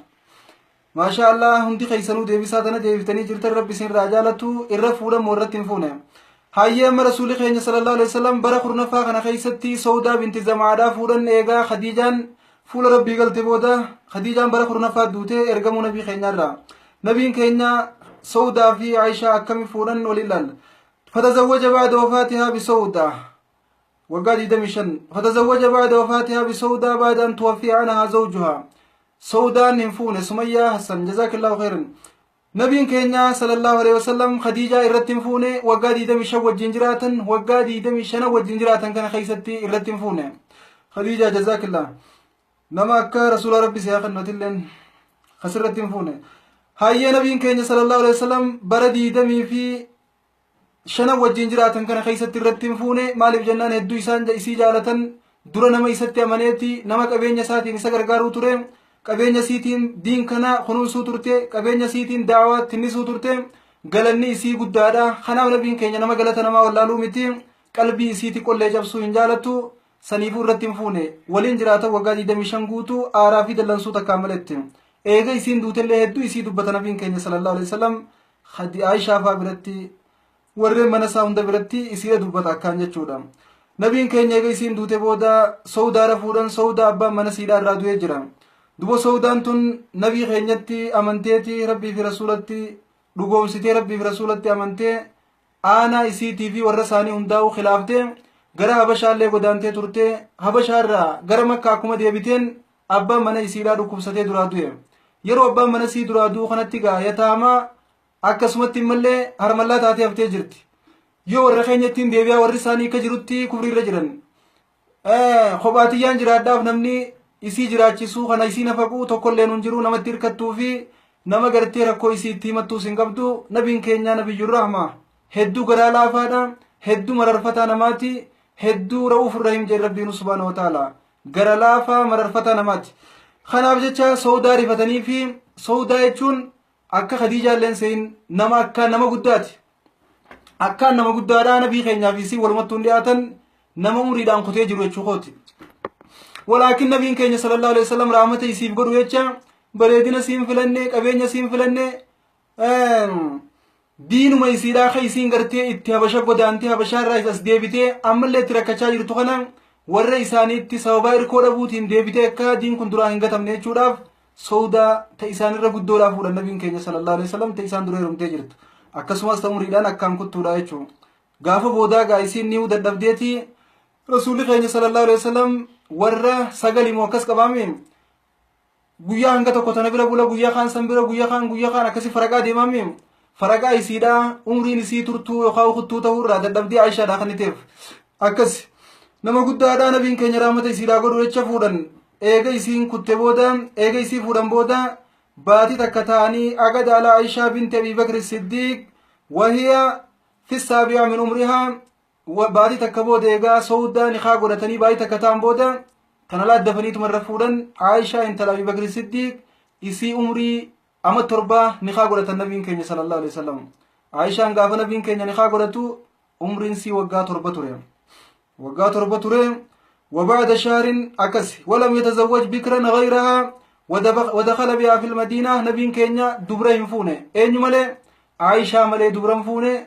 Maashaa Allah, hundi keessanuu deebisaa tana deebiftanii jirtan, rabbi isin irraa jaalatu. Irra fuudhan moo irratti hin fuune? Hayyee, amma rasuulli keenya sallallahu alaihi wasallam bara 10ffaa kana keessatti Sawdaa binti Zamaadhaa fuudhan. Eegaa Khadiijaan fuula rabbii galte booda, Khadiijaan bara 10ffaa duutee ergamuu nabii keenyaarraa. Nabiin keenya Sawdaa fi Aishaa akkami fuudhan waliin ilaalla. Fatazawwaja ba'da wafaatihaa bisawdaa. Waggaa 25. Fatazawwaja ba'da wafaatihaa bisawdaa ba'da an tuwaffiya anhaa zawjuhaa. Sawdaan hin fuune. Sumayyaa Hassan, jazaakillaahu khairan. Nabiin keenya sallallahu alaihi wasallam Khadiijaa irratti hin fuune. Waggaa 25 wajjin jiraatan, waggaa 25 wajjin jiraatan kana keessatti irratti hin fuune. Khadiijaa, jazaakillah. Nama akka rasuula rabbi siyaa kennatilleen kasirratti hin fuune. Hayyee, nabiin keenya sallallahu alaihi wasallam bara 25 wajjin jiraatan kana keessatti irratti hin fuune. Maaliif jennaan, hedduu isaan isii jaalatan. Dura nama isatti amaneeti, nama qabeenya isaatiin isa gargaaruu ture, qabeenya isiitiin diin kana kunuunsuu turte, qabeenya isiitiin daawaa tinnisuu turte. Galanni isii guddaadha. Kanaaf nabiin keenya nama galata namaa wallaaluu miti. Qalbii isiiti qollee cabsuu hin jaalattu. Saniifuu irratti hin fuune. Waliin jiraatan waggaa 25 guutuu aaraa fi dallansuu takkaan maletti. Eega isiin duutellee hedduu isii dubbata nabiin keenya sallallahu alaihi wasallam. Hadi Aishaa faa biratti, warreen mana isaa hunda biratti isiidha dubbata akkaan jechuudha. Nabiin keenya eega isiin duute booda Sawdaara fuudhan. Sawdaa abbaan mana siidhaa irraa du'ee jira. Duba Sawdaan tun nabii keenyatti amanteeti, rabbii fi rasuulatti dhugoomsitee, rabbii fi rasuulatti amantee, aanaa isiitii fi warra isaanii hundaa'uu khilaaftee gara Habashaallee godaantee turte. Habashaarraa gara Makkaa akkuma deebiteen abbaan mana isiidhaa dhukkubsatee duraa du'e. Yeroo abbaan mana isii duraa du'u kanatti gaa yataamaa, akkasumatti immallee harmallaa taatee haftee jirti. Yoo warra keenya ittiin deebi'aa, warri isaanii akka jirutti kufriirra jiran. Kophaatiyyaan jiraadhaaf, namni isii jiraachisuu kana isii nafaquu tokkollee nun jiru, namatti hirkattuu fi nama gartee rakkoo isii itti himattuus hin qabdu. Nabiin keenya nabiyyur rahma, hedduu garaa laafaadha, hedduu mararfataa namaati, hedduu ra'uuf rahim jedhe rabbiin subhaanahu wa ta'ala, gara laafaa mararfataa namaati. Kanaaf jecha Sawdaa rifatanii fi Sawdaa jechuun akka Khadiijaalleen sein nama akka nama guddaati. Akkaan nama guddaadha. Nabii keenyaa fi isii walumattuu hin dhiyaatan, nama umriidhaan kutee jiru jechuu kooti. Walaakin nabiin keenya sallallahu alaihi wasallam rahmata isiif godhu jecha bareedina siin filanne, qabeenya siin filanne, diinuma isiidhaa ka isiin gartee itti Habasha godaantee, Habashaa irraa as deebitee ammallee itti rakkachaa jirtu kana, warra isaaniitti sababaa irkoo dhabuutiin deebitee akka diin kun duraa hin gatamne jechuudhaaf Sawdaa ta isaanirra guddoodhaa fuudhan nabiin keenya sallallahu alaihi wasallam, ta isaan dura heerumtee jirtu, akkasumas ta umriidhaan akkaan kuttuudha jechuudha. Gaafa boodaa gaa isiin ni'uu dadhabdeeti, rasuulli keenya sallallahu alaihi wasallam warra sagali moo akkas qabaame, guyyaa hanga tokko tana bira bula, guyyaa kaan san bira, guyyaa kaan, guyyaa kaan, akkasi faraqaa deemame. Faraqaa isiidhaa umriin isii turtuu yookaan kuttuu ta'uu irraa dadhabdee Aishaadhaa kan ta'eef akkas nama guddaadhaa nabiin keenya rahmata isiidhaa godhu jecha fuudhan. Eega isiin kutte booda, eega isii fuudhan booda baatii takka ta'anii, aqada ala Aishaa binti Abii Bakri Siddiiq wahiya fi saabi'a min umrihaa. Baatii takka booda, eegaa Sawdaa nikaa godhatanii baatii takka ta'an booda, kana laaddafaniituma irra fuudhan. Aishaa intala Abii Bakri Siddiiq isii umrii ama 7 nikaa godhatan nabiin keenya sallallahu alaihi wasallam. Aishaan gaafa nabiin keenya nikaa godhatu umriin sii waggaa 7 ture, waggaa 7 ture. وبعد شهر أكس ولم يتزوج بكرا غيرها ودخل بها في المدينة. نبين كينيا دبرة فونه أين ملي؟ عائشة ملي دبرة فونه.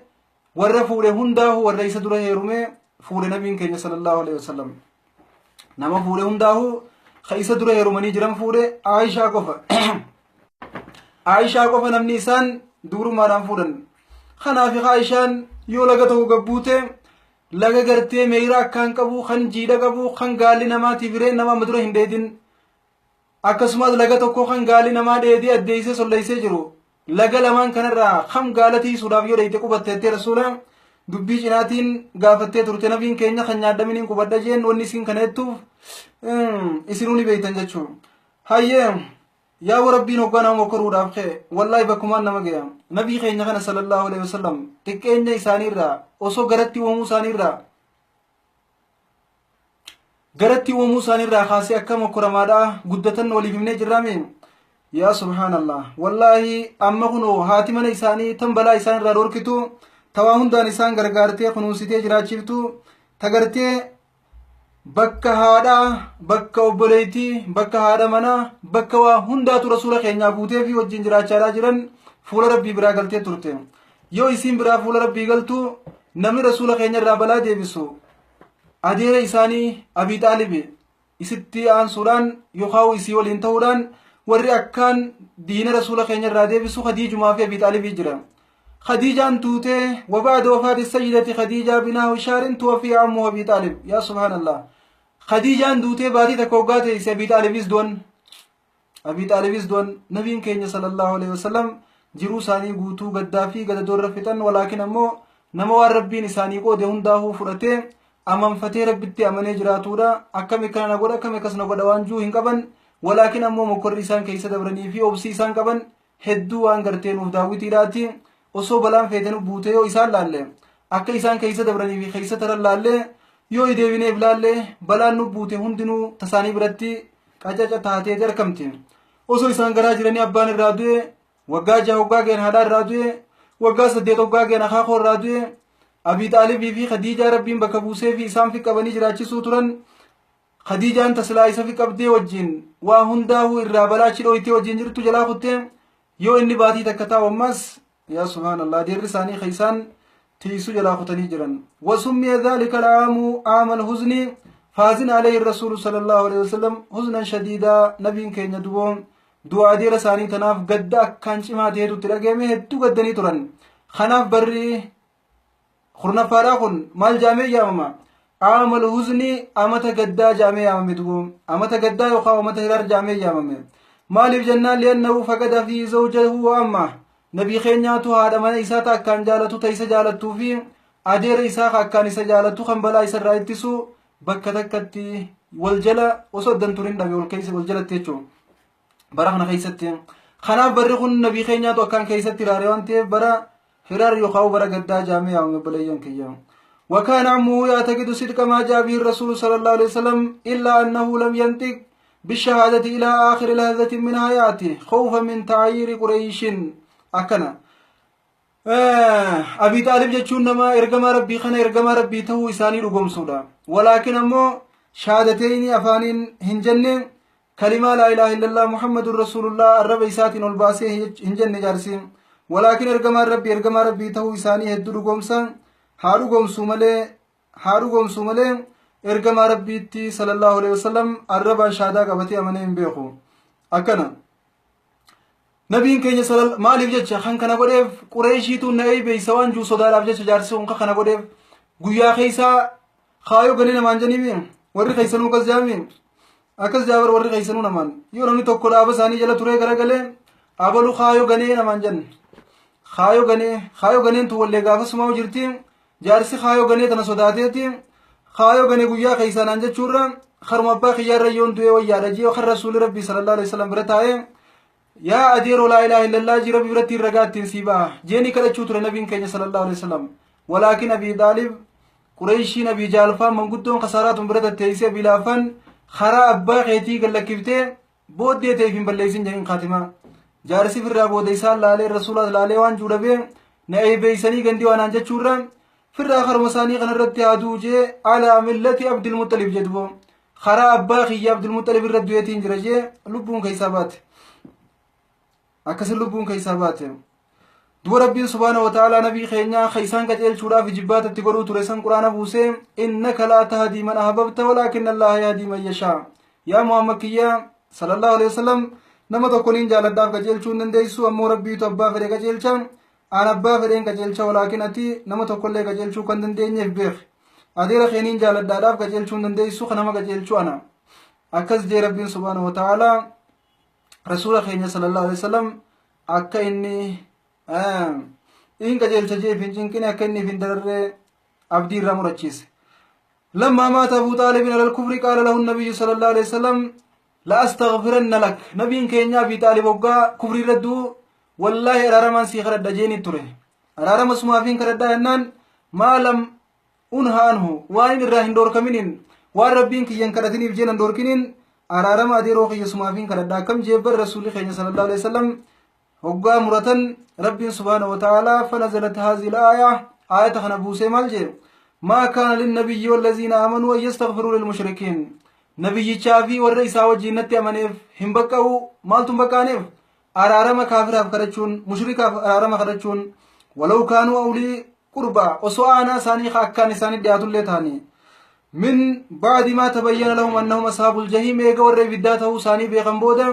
Warra fuudhe hundaahu warra isa dura heerume fuudhe nabiin keenya sallallahu alaihi wasallam. Nama fuudhe hundaahu ka isa dura heerumanii jiran fuudhe. Aishaa qofa, Aishaa qofa namni isaan dubrummaadhaan fuudhan. Kanaaf Aishaan yoo laga ta'u gabbuute, laga gartee meeyira akkaan qabu, kan jiidha qabu, kan gaalli namaatiif hireen nama amma dura hin dheedin, akkasumas laga tokko kan gaalli namaa dheedee addeessee solleessee jiru, laga lamaan kanarraa kam gaala tiisuudhaaf yoo dheeyte qubatte jettee rasuula Dubbii cinaatiin gaafattee turte nabiin keenya kan nyaadhaminiin qubadha jeen wanni isin kana jettuuf isinuu ni beeytan jechuu. Hayyee yaa Rabbiin hoggaa nama mokkoruudhaaf ka'e wallaahi bakkumaan nama gaya. Nabii keenya kana sallallahu alaihi wasallam xiqqeenya isaaniirraa osoo garatti uumamuu isaaniirraa garatti uumamuu isaaniirraa kaasee akka mokkoramaadhaa guddatan waliif himnee jirraame. Yaa subhaanallah, wallaahi amma kunoo haati mana isaanii tan balaa isaan irraa dhorkitu, tawaa hundaan isaan gargaartee kunuunsitee jiraachiftu, tagartee bakka haadhaa, bakka obboleettii, bakka haadha manaa, bakka waa hundaatu rasuula keenyaa buutee fi wajjin jiraachaadhaa jiran fuula rabbii biraa galtee turte. Yoo isiin biraa fuula rabbii galtu namni rasuula keenya irraa balaa deebisu adeera isaanii Abii Xaalibi isitti aansuudhaan yookaan isii waliin ta'uudhaan warri akkaan diina rasuula keenya irraa deebisu Khadiijumaa fi Abii Xaalibii jira. Khadiijaan tuutee wabaada wafaati sayyidati Khadiijaa binaahu shaarin tuwafii ammu Abii Xaalib. Yaa subhaanallah. Khadiijaan duutee baatii takka hoggaa teesse Abii Xaalibis du'an. Abii Xaalibis du'an. Nabiin keenya sallallahu alaihi wasallam jiruu isaanii guutuu gaddaa fi gadadoorra fixan, walaakin ammoo nama waan rabbiin isaanii qoode hundaahuu fudhatee amanfatee rabbitti amanee jiraatudha. Akkami kana na godha, akkami akkas na godha waan juu hin qaban. Walaakin ammoo mokkorri isaan keessa dabranii fi obsii isaan qaban hedduu waan gartee nuuf daawwitiidhaati. Osoo balaan feete nu buute yoo isaan laalle, akka isaan keessa dabranii fi keessa taran laalle, yoo deebineef laalle, balaan nu buute hundinuu tasaanii biratti qacaca taatee argamti. Osoo isaan garaa jiranii abbaan irraa du'e, waggaa 6 waggaa ga'een haadhaa irraa du'e, waggaa 8 waggaa ga'een akaakoo irraa du'e. Abii Xaalibii fi Khadiijaa rabbiin bakka buusee fi isaan fi qabanii jiraachisuu turan. Khadiijaan tasilaa isa fi qabdee wajjin waa hundaahuu irraa balaa achi dhooytee wajjin jirtu jalaa kuttee yoo inni baatii takka taa'u ammas yaa subhaanallah adeerri isaanii ka isaan tiisuu jalaa kutanii jiran. Wasummiya dhaalika al'aamu aama alhuzni faazina alayhi rasuulu sallallahu alaihi wasallam huznan shadiidaa. Nabiin keenya duboo du'a adeera isaanii tanaaf gadda akkaan cimaa ta'etu itti dhagahame, hedduu gaddanii turan. Kanaaf barri kurnaffaadhaa kun maal jaamee yaamama? Aamal huzni, amata gaddaa jaamee yaamame duboo. Amata gaddaa yookaan amata hiraar jaamee yaamame. Maaliif jennaan, li'annahu faqada fi zawjahu wa amma nabii keenyaatu haadha mana isaa ta akkaan jaalatu, ta isa jaalattuu fi adeera isaa ka akkaan isa jaalatu kan balaa isarraa ittisu bakka takkatti wal jala osoo addan turin dhabe, wal keessa wal jalatti jechuudha. Bara kana keessatti kanaaf barri kun nabii keenyaatu akkaan keessatti hiraare waan ta'eef bara hiraar yookaan bara gaddaa jaamee yaamame obboleeyyan kiyya. وكان عمه يعتقد صدق ما جاء به الرسول صلى الله عليه وسلم إلا أنه لم ينطق بالشهادة إلى آخر لحظة من حياته خوفا من تعيير قريش. أكنا Abii Xaalib jechuun nama ergamaa rabbii kana ergamaa rabbii ta'uu isaanii dhugoomsuudha. Walaakin ammoo shahaadatayni afaaniin hin jenne, kalimaa laa ilaaha illallah Muhammadun rasuulullah arraba isaatiin ol baasee hin jenne jaarsi. Walaakin ergamaan rabbii ergamaa rabbii ta'uu isaanii hedduu dhugoomsa. Haa dhugoomsuu malee ergamaa rabbiitti sallallahu alaihi wasallam arrabaan shahaadaa qabatee amanee hin beeku. Akkana. Nabiin keenya maaliif jecha kan kana godheef? Qureeshiitu na eebeeysa waan juu sodaadhaaf jecha jaarsi kun kana godheef. Guyyaa keessaa kaayoo ganii namaan janiimi warri keessanuu akkas jaami, akkas jaabar warri keessanuu namaan yoo namni tokko dhaaba isaanii jala turee garagalee abalu kaayoo ganee namaan janne, kaayoo ganee, kaayoo ganeen tun wallee gaafasumaa jirti. Jaarsi kaayoo ganee tana sodaateeti kaayoo ganee guyyaa keessaa naan jechuurra haruma abbaa kiyyaarra yoon du'ee wayyaadha jee kan rasuulli rabbii sallallahu alaihi wasallam bira taa'ee yaa adeeroo laa ilaaha illallaa jii rabbi biratti ragaa ittiin sii ba'a jeeni kadhachuu ture nabiin keenya sallallahu alaihi wasallam. Walaakin Abii Xaalib, Qureeshiin, Abii Jaalfaan manguddoon kasaaraatun bira tatteessee Abii Laafaan karaa abbaa keetii gallakkiftee booddee ta'eef hin balleessin jedhin kaatimaa. Jaarsi firraa booda isaan laalee rasuulaas laalee waan juudhabee na eebeeysanii gandii waanaan jechuurra firraa karuma isaanii kanarratti haa du'u jee alaa millati Abdulmuxalib jedhu karaa abbaa kiyya Abdulmuxalib irra du'eetiin jira jee lubbuun keessaa baate. Akkasin lubbuun keessaa baate. Duba rabbiin subhaana wa ta'aalaa nabii keenyaa ka isaan qajeelchuudhaaf jibbaatatti godhuu ture san quraana buusee innaka laa tahdii man ahbabta walaakin allaha yahdii man yashaa. Yaa Muhammad kiyya sallallahu alaihi wasallam, nama tokko niin jaaladhaaf qajeelchuu hin dandeessu, ammoo rabbiitu abbaa fedhe qajeelcha. Aan abbaa fedheen qajeelcha, walaakin ati nama tokkollee qajeelchuu kan dandeenyeef beek. Adeera keeniin jaaladhaadhaaf qajeelchuu hin dandeessu, kan nama qajeelchuu ana. Akkas jee rabbiin subhaana wa ta'aalaa rasuula keenya sallallahu alaihi wasallam akka inni In qajeelcha jeef hin cinqine, akka inni hin dararree abdii irraa murachiise. لما مات أبو طالب على الكفر قال له النبي صلى الله عليه وسلم لأستغفرن لك. نبي كينيا أبي طالب وقا كفر ردو والله أرارمان سي خرد جيني تره أرارما سما فين خرد أنان ما لم أنهى عنه وين الراهن دور كمينين وان ربين كي ينكرتني بجينا دور كنين أرارما دي روخي يسما فين خرد كم جبر رسول الله صلى الله عليه وسلم وقا مرة ربي سبحانه وتعالى فنزلت هذه الآية آية خنبوسي مالجي ما كان للنبي والذين آمنوا أن يستغفروا للمشركين. نبي شافي والرئيس وجينتي أمنيف هم بكاو مالتم بكانيف أرارما كافر أفكرتشون مشرك أرارما خرجون ولو كانوا أولي قربى وسوانا ساني خاكان ساني دياتو اللي تاني من بعد ما تبين لهم أنهم أصحاب الجحيم إيجا والرئي بداته ساني بيغمبودا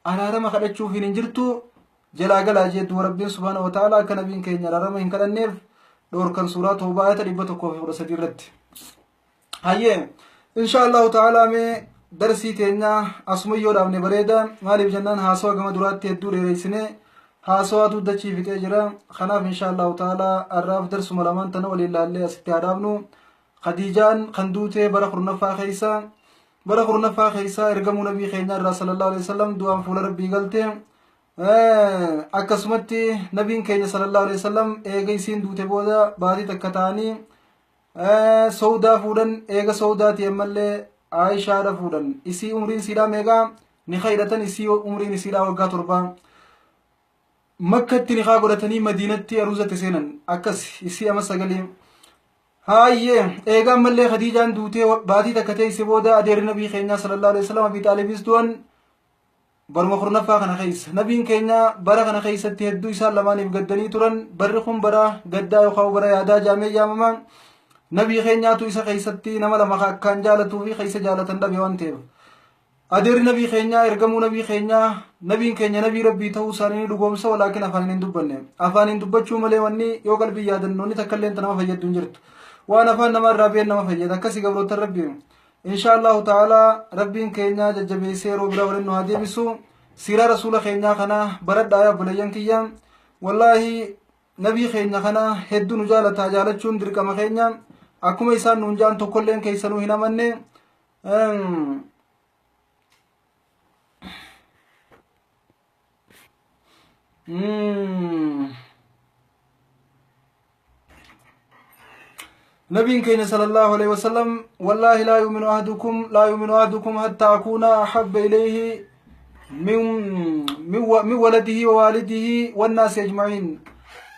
أرارما خرجتشو في ننجرتو جلا جلا جد وربي سبحانه وتعالى كنبين كين أرارما إن كان دور كان سورة توبة 113 irratti. Hayyee insha Allahu ta'ala mee darsii teenya asuma yoo dhaabne bareeda. Maaliif jennaan haasawa gama duraatti hedduu dheereessine haasawaatu dachii fixee jira. Kanaaf insha Allahu ta'ala har'aaf darsuma lamaan tana waliin laallee asitti haa dhaabnu. Khadiijaan kan duute bara 10ffaa keessa, bara 10ffaa keessa ergamuu nabii keenya irraa sallallahu alaihi wasallam du'aan fuula rabbii galte. Akkasumatti nabiin keenya sallallahu alaihi wasallam eega isiin duute booda baatii takka ta'anii Sawdaa fuudhan. Eega Sawdaati ammallee Aayishaadha fuudhan. Isii umriin isiidhaa meeqaa ni hidhatan? Isii umriin isiidhaa waggaa 7. Makkatti nikaa godhatanii Madiinatti aruuzatti seenan. Akkas isii ama 9. Hayyee eega ammallee Khadiijaan duutee baatii takka teesse booda adeerri nabii keenyaa sallallahu alaihi wasallam Abii Xaalibis du'an baruma 10ffaa kana keessa. Nabiin keenya bara kana keessatti hedduu isaan lamaaniif gaddanii turan. Barri kun bara gaddaa yookaan bara yaadaa jaamee yaamama. Nabii keenyaatu isa keessatti nama lama akkaan jaalatuu fi keessa jaalatan dhabe waan ta'eef. Adeerri nabii keenyaa ergamuu nabii keenyaa nabiin keenya nabii rabbii ta'uu isaanii ni dhugoomsa, walaakin afaan hin dubbanne. Afaan hin dubbachuu malee wanni yoo qalbii yaadannoonni takka illee nama fayyaddu hin jirtu. Waan afaan namaa irraa been nama fayyada. Akkasii gabroota rabbii. Insha Allahu ta'ala rabbiin keenya jajjabeessee yeroo biraa waliin nu haa deebisu. Siiraa rasuula keenyaa kana baradhaa yaa obboleeyyan kiyya. Wallaahi nabii keenya kana hedduu nu jaalataa, jaalachuun dirqama keenya. Akkuma isaan nuun jaan tokkolleen keessanuu hin amanne. نبي كين صلى الله عليه وسلم والله لا يؤمن أحدكم لا يؤمن أحدكم حتى أكون أحب إليه من ولده ووالده والناس أجمعين.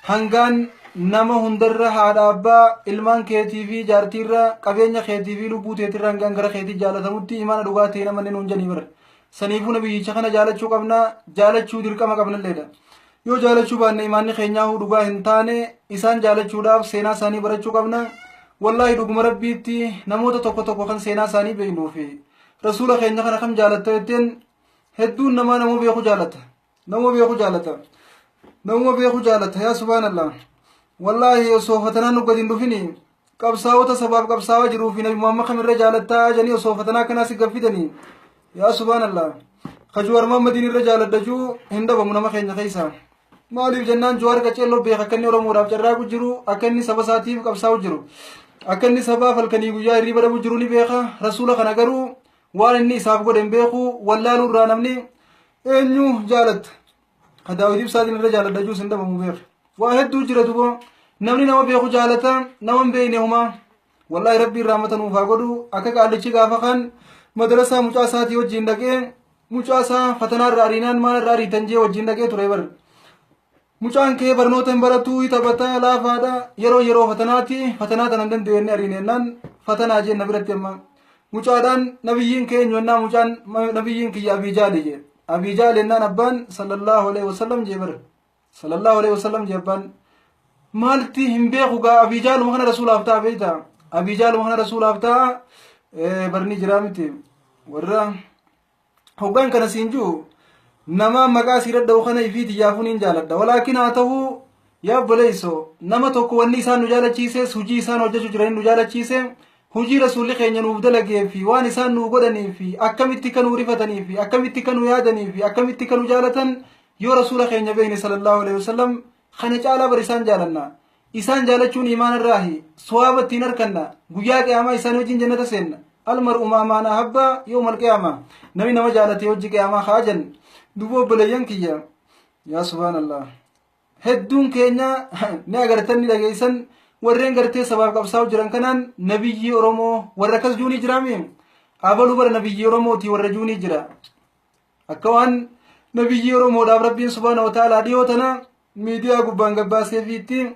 هنغان nama hundarra haadha abbaa ilmaan keetii fi jaartiirra qabeenya keetii fi lubbuu teetirra hangaan gara keetii jaalatamutti imaana dhugaa ta'e namanne nuun jedhanii bara. Saniifuu nabiyyicha kana jaalachuu qabna, jaalachuu dirqama qabnalleedha. Yoo jaalachuu baanne imaanni keenyaa dhugaa hin taane. Isaan jaalachuudhaaf seenaa isaanii barachuu qabna. Wallaahi dhuguma rabbiitti namoota tokko tokko kan seenaa isaanii beeknuu fi rasuula keenya kana kam jaalatta jetteen hedduun namaa nama beeku jaalata. Nama beeku jaalata. Nama beeku jaalata yaa subhaanallah. Wallaahi osoo fatanaan nu gadi hin dhufini qabsaa'ota sabaaf qabsaa'aa jiruu fi nabi Muhammad kamirra jaalattaa jedhanii osoo fatanaa akkanaa si gaffitanii yaa subhaanallah. Ka Jawaar Muhammadiin irra jaaladha hin dhabamu nama keenya keessa. Maaliif jennaan Jawaar qaceelloo beeka akka inni Oromoodhaaf carraaqu jiru, akka inni saba isaatiif qabsaa'u jiru, akka inni sabaaf halkanii guyyaa hirriba dhabu jiru ni beeka. Rasuula kana garuu waan inni isaaf godhe hin beeku. Wallaaluu irraa namni eenyu jaalatta? Ka Daawit Ibsaatiin irra jaaladha juus hin dhabamu beeka. Waa hedduu jira dubo. Namni nama beeku jaalata, nama hin beekne humaa. Wallaahi rabbiin rahmata nuuf haa godhu. Akka qaallichi gaafa kan madrasaa mucaa isaatii wajjin dhaqee mucaa isaa fatanaa irraa ariinaan maal irraa ariitan jee wajjin dhaqee ture bar. Mucaan kee barnoota hin baratu, taphata laafaadha. Yeroo yeroo fatanaati fatanaa tana hin dandeenye ariineennaan fatanaa jeen na biratti amma. Mucaadhaan nabiyyiin kee eenyu mucaan nabiyyiin kiyya Abii Jaali jee. Abii Jaali jennaan abbaan sallallahu alaihi wasallam jee bar. Sallallahu alaihi wasallam jee abbaan. Maalti hin beeku gaa Abii Jaaluma kana rasuulaaf ta'a beektaa? Abii Jaaluma kana rasuulaaf ta'a barni jiraa miti. Warra hoggaan kana siin jiru nama maqaa sii dhadha'u kana ifii tiyyaafuun hin jaaladha. Walaakin haa ta'u yaa obboleessoo nama tokko wanni isaan nu jaalachiises hojii isaan hojjechuu jiran nu jaalachiise hojii rasuulli keenya nuuf dalagee fi waan isaan nu godhanii fi akkamitti kan nu rifatanii fi akkamitti kan nu yaadanii fi akkamitti kan nu jaalatan yoo rasuula keenya beekne sallallahu alaihi wasallam Kana caalaa bar isaan jaalanna. Isaan jaalachuun iimaana irraahi. Sawaaba ittiin arkanna. Guyyaa qiyaamaa isaanii wajjin jannata seenna. Almar'u maa maan ahabba yawmal qiyaama. Namni nama jaalate hojii qiyaamaa haa jenna. Duuba obboleeyyan kiyya. Yaa subhaanallah. Hedduun keenya ni agartan, ni dhageessan, warreen gartee sabaaf qabsaa'u jiran kanaan nabiyyii Oromoo warra akkas juunii jiraami. Abaluu bara nabiyyii Oromooti warra juunii jira. Akka waan nabiyyii Oromoodhaaf Rabbiin subhaana wa ta'aalaa dhiyoo tana miidiyaa gubbaan gabbaasee fiitti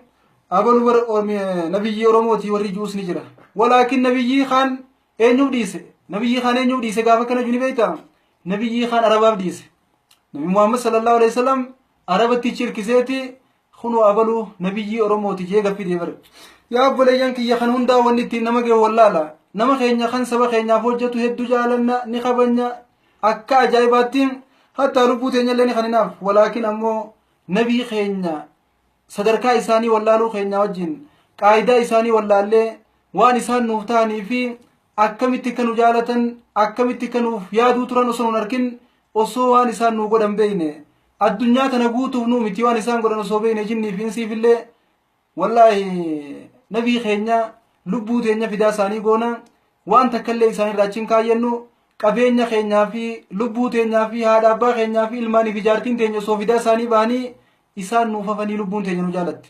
abaluu bara nabiyyii Oromooti warri juus ni jira. Walaakin nabiyyii kaan eenyuuf dhiise? Nabiyyii kaan eenyuuf dhiise gaafa kana juni beektaa? Nabiyyii kaan Arabaaf dhiise. Nabi Muhammad sallallahu alaihi wasallam Arabatti chirkiseeti kunoo abaluu nabiyyii Oromooti jee gaffidee bara. Yaa obboleeyyan kiyya, kan hundaa wanni ittiin nama gahe wallaala. Nama keenya kan saba keenyaaf hojjetu hedduu jaalanna, ni kabanya, akka ajaa'ibaatti hattaa lubbuu teenya illee ni kaninaaf. Walaakin ammoo nabii keenya sadarkaa isaanii wallaaluu keenya wajjin qaayidaa isaanii wallaallee waan isaan nuuf ta'anii fi akkamitti akka nu jaalatan, akkamitti akka nuuf yaaduu turan osoo nun arkin, osoo waan isaan nuu godhan beeyne, addunyaa tana guutuuf nuu miti, waan isaan godhan osoo beeyne, jinnii fi insiif illee wallaahi nabii keenya lubbuu teenya fidaa isaanii goona. Waan takka illee isaan irraa achiin kaayyannu, qabeenya keenyaa fi lubbuu teenyaa fi haadha abbaa keenyaa fi ilmaanii fi jaartiin teenya osoo fidaa isaanii bahanii isaan nuuf hafanii lubbuun teenya nu jaalatti.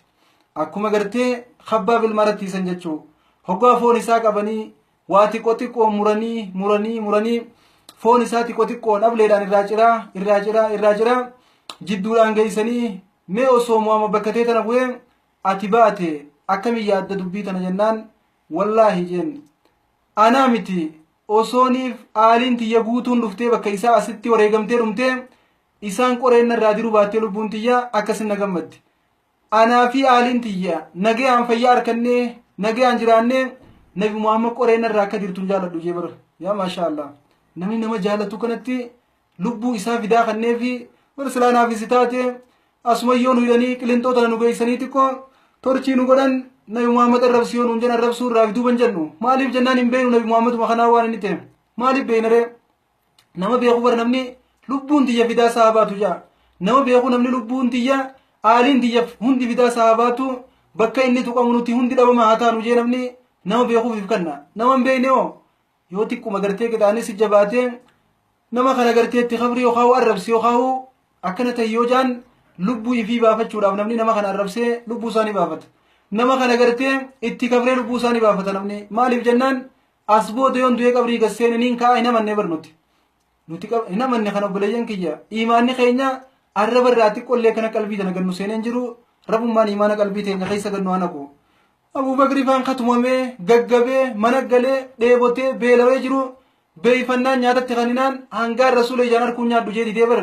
Akkuma gartee Khabbaab ilma rattiisan jechuu, hoggaa foon isaa qabanii waa xiqqoo xiqqoo muranii muranii muranii, foon isaa xiqqoo xiqqoon ableedhaan irraa ciraa irraa ciraa irraa ciraa jidduudhaan geessanii, mee osoo Muhammad bakka ta'e tana bu'ee ati baate akkamiin yaadda dubbii tana jennaan, wallaahi jeen, anaa miti, osooniif aaliin tiyya guutuun dhuftee bakka isaa asitti wareegamtee dhumtee isaan qoreen irraa diru baattee lubbuun tiyya akkasin na gammaddi. Anaa fi aaliin tiyya nagayaan fayyaa harkannee nagayaan jiraannee Nabi Muhammad qoreen irraa akka dirtuun jaaladhu jee bara. Yaa maashaa Allah. Namni nama jaalatu kanatti lubbuu isaa fidaa kannee fi bara silaa naaf isi taate asumayyoo nu hidhanii qilinxoo tana nu geessanii xiqqoo torchii nu godhan, Nabi Muhammad arrabsi yoo nuun jedhan arrabsuu irraa fi duuban jennu. Maaliif jennaan hin beeknu Nabi Muhammaduma kanaa waan inni ta'e. Maaliif beekna ree? Nama beeku bara namni lubbuun tiyya fidaa isaa baatu jaa. Nama beeku namni lubbuun tiyya, aaliin tiyya hundi fidaa isaa baatu, bakka inni tuqamu nuti hundi dhabama haa taanu jee namni nama beekuuf if kanna. Nama hin beekne hoo yoo xiqquma gartee qixaanis ija baatee nama kana gartee itti kabrii yookaan arrabsi yookaan akkana ta'e yoo jaan, lubbuu ifii baafachuudhaaf namni nama kana arrabsee lubbuu isaa ni baafata. Nama kana gartee itti kafree lubbuu isaa ni baafata namni. Maaliif jennaan as booda yoon du'ee qabrii gasseene niin ka'a hin amanne bar nuti. Nuti hin amanne. Kana obboleeyyan kiyya, imaanni keenya arraba irraa xiqqollee kana qalbii tana gannu seeneen jiru. Rabummaan imaana qalbii teenya keessa gannu haa naqu. Abubakri faan katumamee gaggabee mana galee dheebotee beelawee jiru beeyfannaan nyaatatti kaninaan hangaan Rasuula ijaan arguun nyaadhu jee didee bar.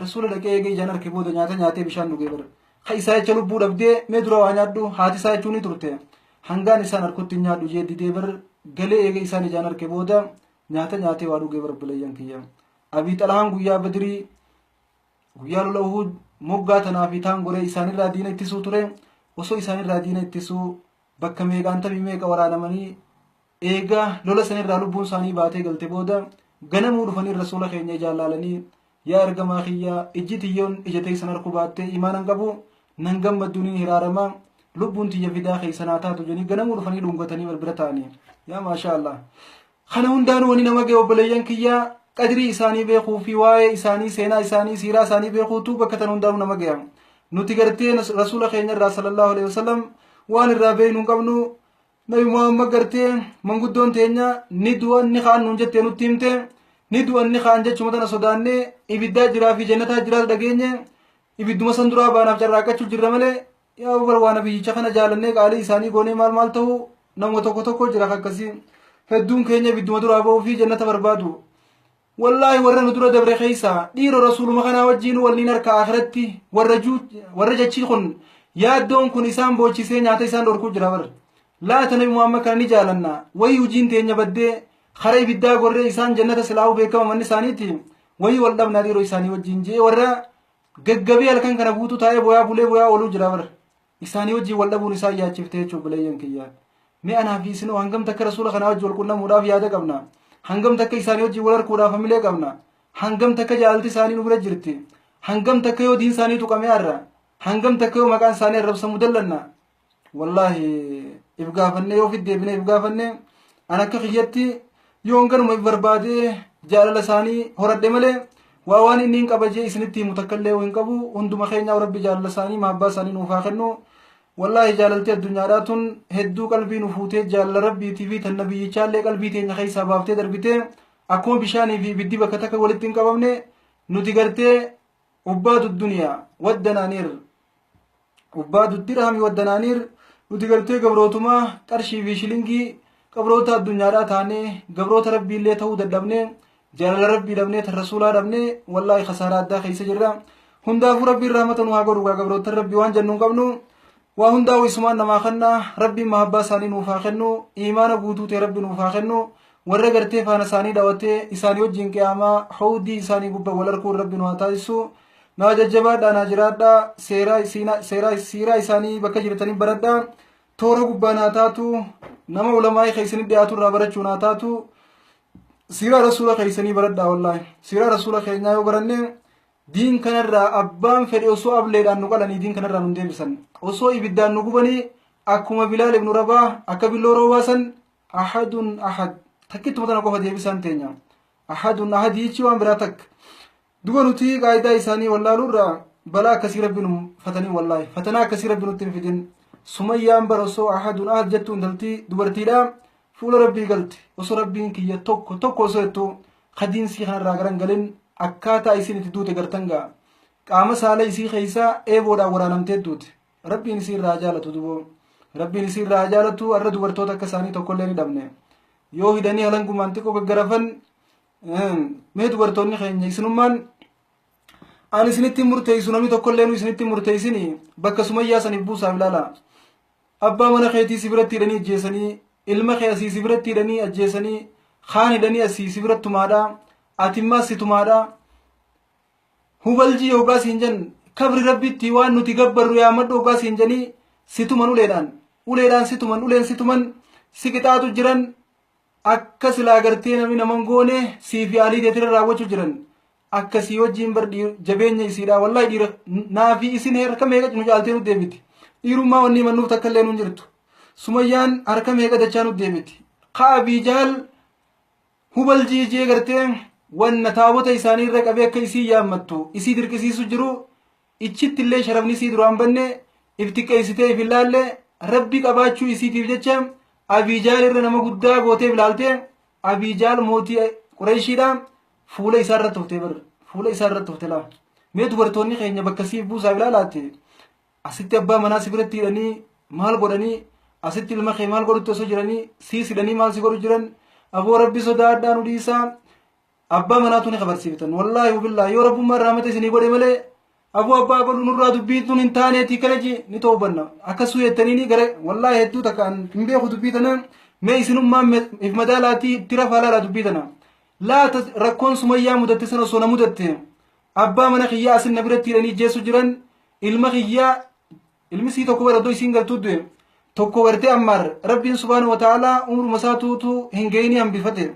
Rasuula dhaqee eegee ijaan arke booda nyaata nyaatee bishaan dhugee bar. Ka isaa jecha lubbuu dhabdee, mee dura waa nyaadhu haati isaa jechuun ni turte. Hangaan isaan arkutti nyaadhu jee didee bar, galee eegee isaan ijaan arke booda nyaata nyaatee waa dhugee bar, obboleeyyan kiyya. Abii Xalahaan guyyaa Badirii, guyyaa lola Uhud, moggaa tanaa fi taan goree isaanirraa diina ittisuu ture. Osoo isaanirraa diina ittisuu bakka meeqaan tamii meeqa waraanamanii, eegaa lola sanirraa lubbuun isaanii baatee galte booda ganamuu dhufanii Rasuula keenya ijaan laalanii, yaa ergamaa kiyya, ijji tiyyoon ija teessan harku baattee imaanan qabu nan gammaddu, niin hiraarama, lubbuun tiyya fidaa keessan haa taatu jedhanii ganamuu dhufanii dhungatanii barbira ta'anii. Yaa maashaa Allah. Kana hundaanuu wani nama ga'e, obboleeyyan kiyya, qadrii isaanii beekuu fi waa'ee isaanii, seenaa isaanii, siiraa isaanii beekuutu bakka tan hundaanuu nama ga'e. Nuti gartee Rasuula keenya irraa sallallahu alaihi wasallam waan irraa beeknu hin qabnu. Nabi Muhammad gartee manguddoon teenya ni du'an ni ka'an nuun jettee nutti himte. Ni du'an ni ka'an jechuma tana sodaannee, ibiddaa jiraa fi jannataa jiraas dhageenye, ibidduma san duraa baanaaf carraaqqachuu jirra malee, yaa bar waan nabiyyicha kana jaalannee qaalii isaanii goonee maal maal ta'u nama tokko tokko jira akkasii. Hedduun keenya ibidduma duraa ba'uu fi jannata barbaadu. Wallaahi warra nu dura dabre keessaa dhiiroo Rasuuluma kanaa wajjiin waliin harka akhiratti warra juu warra jechi kun yaaddoon kun isaan boochisee nyaata isaan dhorkuu jira bar. Laata Nabi Muhammad kana ni jaalanna wayii hojiin teenya baddee kara ibiddaa gorree isaan jannata silaa'uu beekama manni isaaniiti wayii wal dhabnaa dhiiroo isaanii wajjiin jee warra gaggabee halkan kana guutuu taa'ee boyaa bulee boyaa ooluu jira bar. Isaanii wajjiin wal dhabuun isaan yaachifte jechuun obboleeyyan kiyya. Mee anaa fi isinoo hangam takka Rasuula kanaa wajji wal qunnamuudhaaf yaada qabna? Hangam takka isaanii wajjin wal harkuudhaaf hamilee qabna? Hangam takka jaalalti isaanii nu bira jirti? Hangam takka yoo diin isaanii tuqamee har'a? Hangam takka yoo maqaan isaanii arrabsamu dallanna? Wallaahi if gaafannee, yoo ofitti deebinee if gaafanne, an akka kiyyatti yoon ganuma if barbaadee jaalala isaanii horadhe malee waa waan inni hin qaba jee isinitti himu takka illee hin qabu. Hunduma keenyaa Rabbi jaalala isaanii, mahabbaa isaanii nuuf haa kennu. Wallaahi jaalaltii addunyaadhaa tun hedduu qalbii nu fuutee, jaalala Rabbiitii fi tan nabiyyichaallee qalbii teenya keessaa baaftee darbitee, akkuma bishaanii fi ibiddi bakka takka walitti hin qabamne, nuti gartee ubbaadu duniyaa waddanaaniir, ubbaadu dirhami waddanaaniir, nuti gartee gabrootumaa qarshii fi shilingii, gabroota addunyaadhaa taanee gabroota Rabbiillee ta'uu dadhabnee, jaalala Rabbii dhabnee, tan rasuulaa dhabnee, wallaahi khasaaraa addaa keessa jirra. Hundaafuu Rabbiin rahmata nu haa godhu. Gaa gabroota Rabbii waan jennu hin qabnu. Waa hundaa'u isumaan namaa kenna. Rabbiin mahabbaa isaanii nuuf haa kennu, iimaana guutuu ta'e Rabbi nuuf haa kennu. Warra gartee faana isaanii dhawatee isaanii wajjin qiyaamaa hawdii isaanii gubba wal arguun Rabbi nu haa taasisu. Naa jajjabaadhaa, naa jiraadhaa. Seeraa siiraa isaanii bakka jirtanii baradhaa. Toora gubbaa naa taatu, nama ulamaa'ii keessanii dhiyaatu irraa barachuu naa taatu. Siiraa rasuula keessanii baradhaa. Wallaahi siiraa rasuula keenyaa yoo baranne, diin kanarraa abbaan fedhe osoo ableedhaan nu qalanii diin kanarraa nu deebisan, osoo ibiddaan nu gubanii, akkuma Bilaal ibnu Rabaa akka billoo roobaasan, ahadun ahad takkittuma tana qofa deebisaan teenya. Ahadun ahad hiichi waan biraa takka duba. Nuti qaayidaa isaanii wallaaluurraa balaa akkasii Rabbi nu fatanii. Wallaahi fatanaa akkasii Rabbi nutti hin fidin. Sumayyaan bara osoo ahadun ahad jettu, intaltii dubartiidha, fuula Rabbii galte, osoo Rabbiin kiyya tokko tokko osoo jettu, kadiinsii kanarraa garan galin akkaataa isin itti duute gartan ga'a. Qaama saala isii keessaa eeboodhaan waraanamtee duute. Rabbiin isii irraa jaalatu duboo. Rabbiin isii irraa jaalatu. Har'a dubartoota akka isaanii tokkollee ni dhabne. Yoo hidhanii halangumaan xiqqoo gaggarafan. Mee dubartoonni keenya, isinummaan ani isinitti murteessu, namni tokkollee nu isinitti murteessini, bakka Sumayyaa saniif buusaaf ilaala. Abbaa mana keetii si biratti hidhanii ajjeesanii, ilma kee asii si biratti hidhanii ajjeesanii, kaan hidhanii asii si biratti tumaadha, ati immaa si tumaadha. Hubaljii yookaan siin jan, kabri Rabbitti waan nuti gabbarru yaammadhu yookaan siin janii si tuman uleedhaan. Uleedhaan si tuman, uleen si tuman, si qixaatu jiran. Akka silaa gartee namni naman goone siif yaalii teetira raawwachuu jiran. Akkasii wajjin bar jabeenya isiidha. Wallahi dhiira naafi isin harka meeqa nu caaltee nu deebiti. Dhiirummaa wanni himannuuf takka illee nu jirtu. Sumayyaan harka meeqa dachaa nu deebiti. Ka Abii Jaal hubal jiijee gartee wanna taabota isaanii irra qabee akka isii yaammattu isii dirqisiisu jiru, ichitti illee sharafni isii duraan banne, if xiqqeessitee if ilaalle, Rabbi qabaachuu isiitiif jecha Abii Jaal irra nama guddaa gootee ilaaltee, Abii Jaal mootii Qureeshiidha, fuula isaa irra tuftee bar, fuula isaa irra tufte laa. Mee dubartoonni keenya bakka siif buusaaf ilaalaate. Asitti abbaa manaa si biratti hidhanii maal godhanii, asitti ilma kee maal godhutti osoo jiranii, siis hidhanii maal si godhu jiran? Aboo Rabbi sodaadhaa, nu dhiisaa. Abbaa manaatu ni kabarsiiftan. Wallaahi wabillaahi yoo Rabbummaan rahmata isinii godhe malee, aboo abbaa godhu nurraa dubbiin tun hin taaneetii kana ji ni toobanna akkasuu jettanii gara. Wallaahi hedduu takka hin beeku dubbii tana. Mee isinummaan if madaalaatii itti rafaa laalaa dubbii tana. Laata rakkoon Sumayyaa mudatte sana osoo na mudatte, abbaa mana kiyyaa asin na biratti hidhanii jeessu jiran, ilma kiyyaa, ilmi sii tokko bara iddoo isiin galtuu du'e tokko gartee Ammaar, Rabbiin subhaanahu wa ta'aalaa umruma isaa tuutu hin ga'inii hambifate.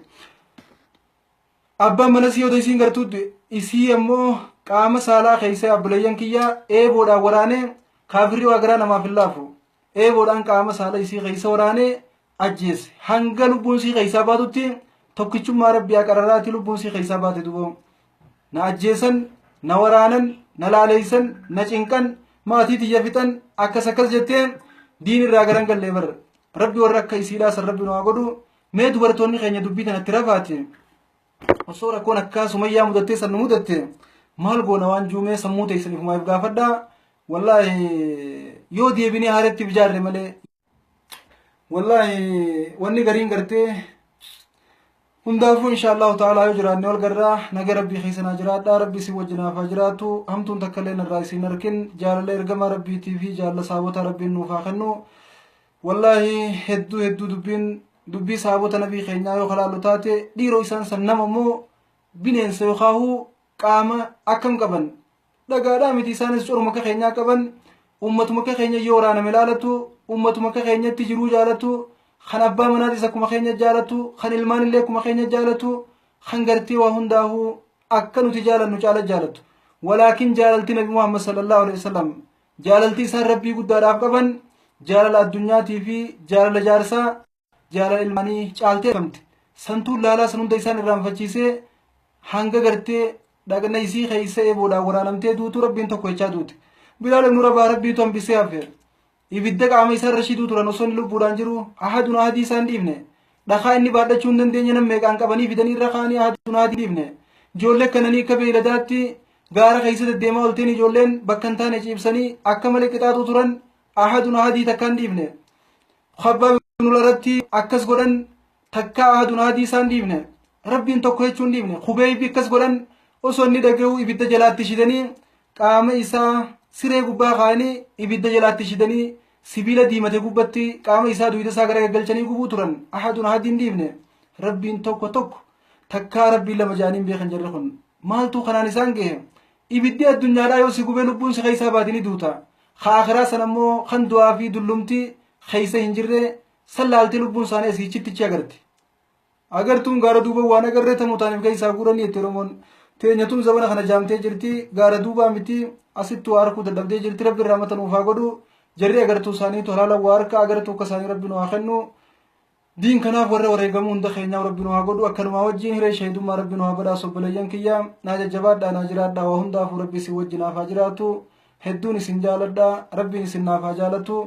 Abbaan mana sii odoo isiin gartuu du'e, isii ammoo qaama saalaa keessa abboleeyyan kiyyaa eeboodhaan waraanee, kaafirri waa garaa namaaf hin laafu, eeboodhaan qaama saala isii keessa waraanee ajjeese. Hanga lubbuun sii keessaa baatutti tokkichummaa Rabbii aqararaati lubbuun sii keessaa baate duboo. Na ajjeesan, na waraanan, na laaleessan, na cinqan, maatii tiyya fixan, akkas akkas jettee diin irraa garan gallee bar. Rabbi warra akka isiidhaa san Rabbi nu haa godhu. Mee dubartoonni keenya dubbii tanatti rafaati. Osoo rakkoon akkaa Sumayyaa mudattee san nu mudatte maal goona waan juumee sammuu teessan ifumaaf gaafadhaa. Wallaahi yoo deebinee haaratti ijaarre malee. Wallaahi wanni gariin gartee. Hundaafuu insha Allahu ta'ala yoo jiraanne wal garraa. Naga Rabbii keessa naa jiraadha. Rabbi isin wajjinaaf haa jiraatu. Hamtuun takka illee narraa isin arkin. Jaalala ergamaa Rabbiitii fi jaalala saabota Rabbiin nuuf haa kennu. Wallaahi hedduu hedduu dubbiin dubbii saabota nabii keenyaa yoo kalaallu taate, dhiiroo isaan san nama immoo bineensa yookaahuu qaama akkam qaban? Dhagaadhaa miti, isaanis coruma akka keenyaa qaban. Ummatuma akka keenya yoo waraaname ilaalatu, ummatuma akka keenyatti jiruu jaalatu, kan abbaa manaatis akkuma keenya jaalatu, kan ilmaan illee akkuma keenya jaalatu, kan gartee waa hundaafuu akka nuti jaalannu caala jaalatu. Walaakin jaalalti Nabi Muhammad sallallahu alaihi wasallam Jaalalti isaan Rabbii guddaadhaaf qaban jaalala addunyaatii fi jaalala jaarsaa, jaalala ilmaanii caaltee argamte. Santuun laalaa san hunda isaan irraanfachiisee hanga gartee dhaqna isii keessa eeboodhaan waraanamtee duutuu Rabbiin tokko jechaa duute. Bilaal ibnu Rabaa Rabbiitu hambisee hafe. Ibidda qaama isaa irra shiduu turan osoo inni lubbuudhaan jiru ahadun ahadii isaan dhiifne. Dhakaa inni baadhachuu hin dandeenye nam meeqaan qabanii fidanii irra kaa'anii ahadun ahadii dhiifne. Ijoollee kananii akka beeyladaatti gaara keessa deddeemaa olteen ijoolleen bakka hin taane ciibsanii akka malee qixaaxuu turan ahadun ahadii takkaan dhiifne. Khabbaab ibnul Aratti akkas godhan takkaa ahadun ahadii isaan dhiifne. Rabbiin tokko jechuun dhiifne. Kubeeybi akkas godhan osoo inni dhaga'uu ibidda jalaatti shidanii qaama isaa siree gubbaa kaa'anii ibidda jalaatti shidanii sibiila diimate gubbatti qaama isaa duyda isaa gara gaggalchanii gubuu turan ahadun ahadiin dhiifne. Rabbiin tokko tokko takkaa Rabbiin lama ja'anii hin beekan jarri kun. Maaltu kanaan isaan gahe? Ibiddi addunyaadhaa yoo si gubee lubbuun si keessaa baate ni duuta. Ka akhiraa san ammoo kan du'aa fi dullumti keessa hin jirre san laaltee lubbuun isaanii asii chittichi agarti. Agartuun gaara duuba waan agarree tamu taaniif keessaa guuranii itti Oromoon teenyatuun zabana kana jaamtee jirti. Gaara duubaa miti asittuu waa harkuu dadhabdee jirti. Rabbi irraa mata nuuf haa godhu. Jarri agartuu isaaniitu halaala waa harka agartuu akka isaanii Rabbi nu haa kennu. Diin kanaaf warra wareegamuu hunda keenyaaf Rabbi nu haa godhu. Akkanumaa wajjin hiree shahiidummaa Rabbi nu haa badhaasu. Obboleeyyan kiyya naa jajjabaadhaa, naa jiraadhaa. Waa hundaafuu Rabbi isin wajjin naaf haa jiraatu. Hedduun isin jaaladha. Rabbiin isin naaf haa jaalatu.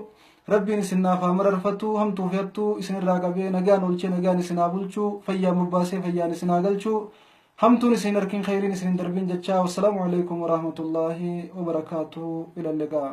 Rabbiin isin naaf haa mararfatu. Hamtuu fi hattuu isin irraa qabee nagaan oolchee nagaan isin haa bulchu. Fayyaan bobbaasee fayyaan isin haa galchu. Hamtuun isin hin arkin, khayriin isin hin darbin jechaa, wassalaamu alaikum warahmatullaahi wabarakaatuhu. Ilalliqaa.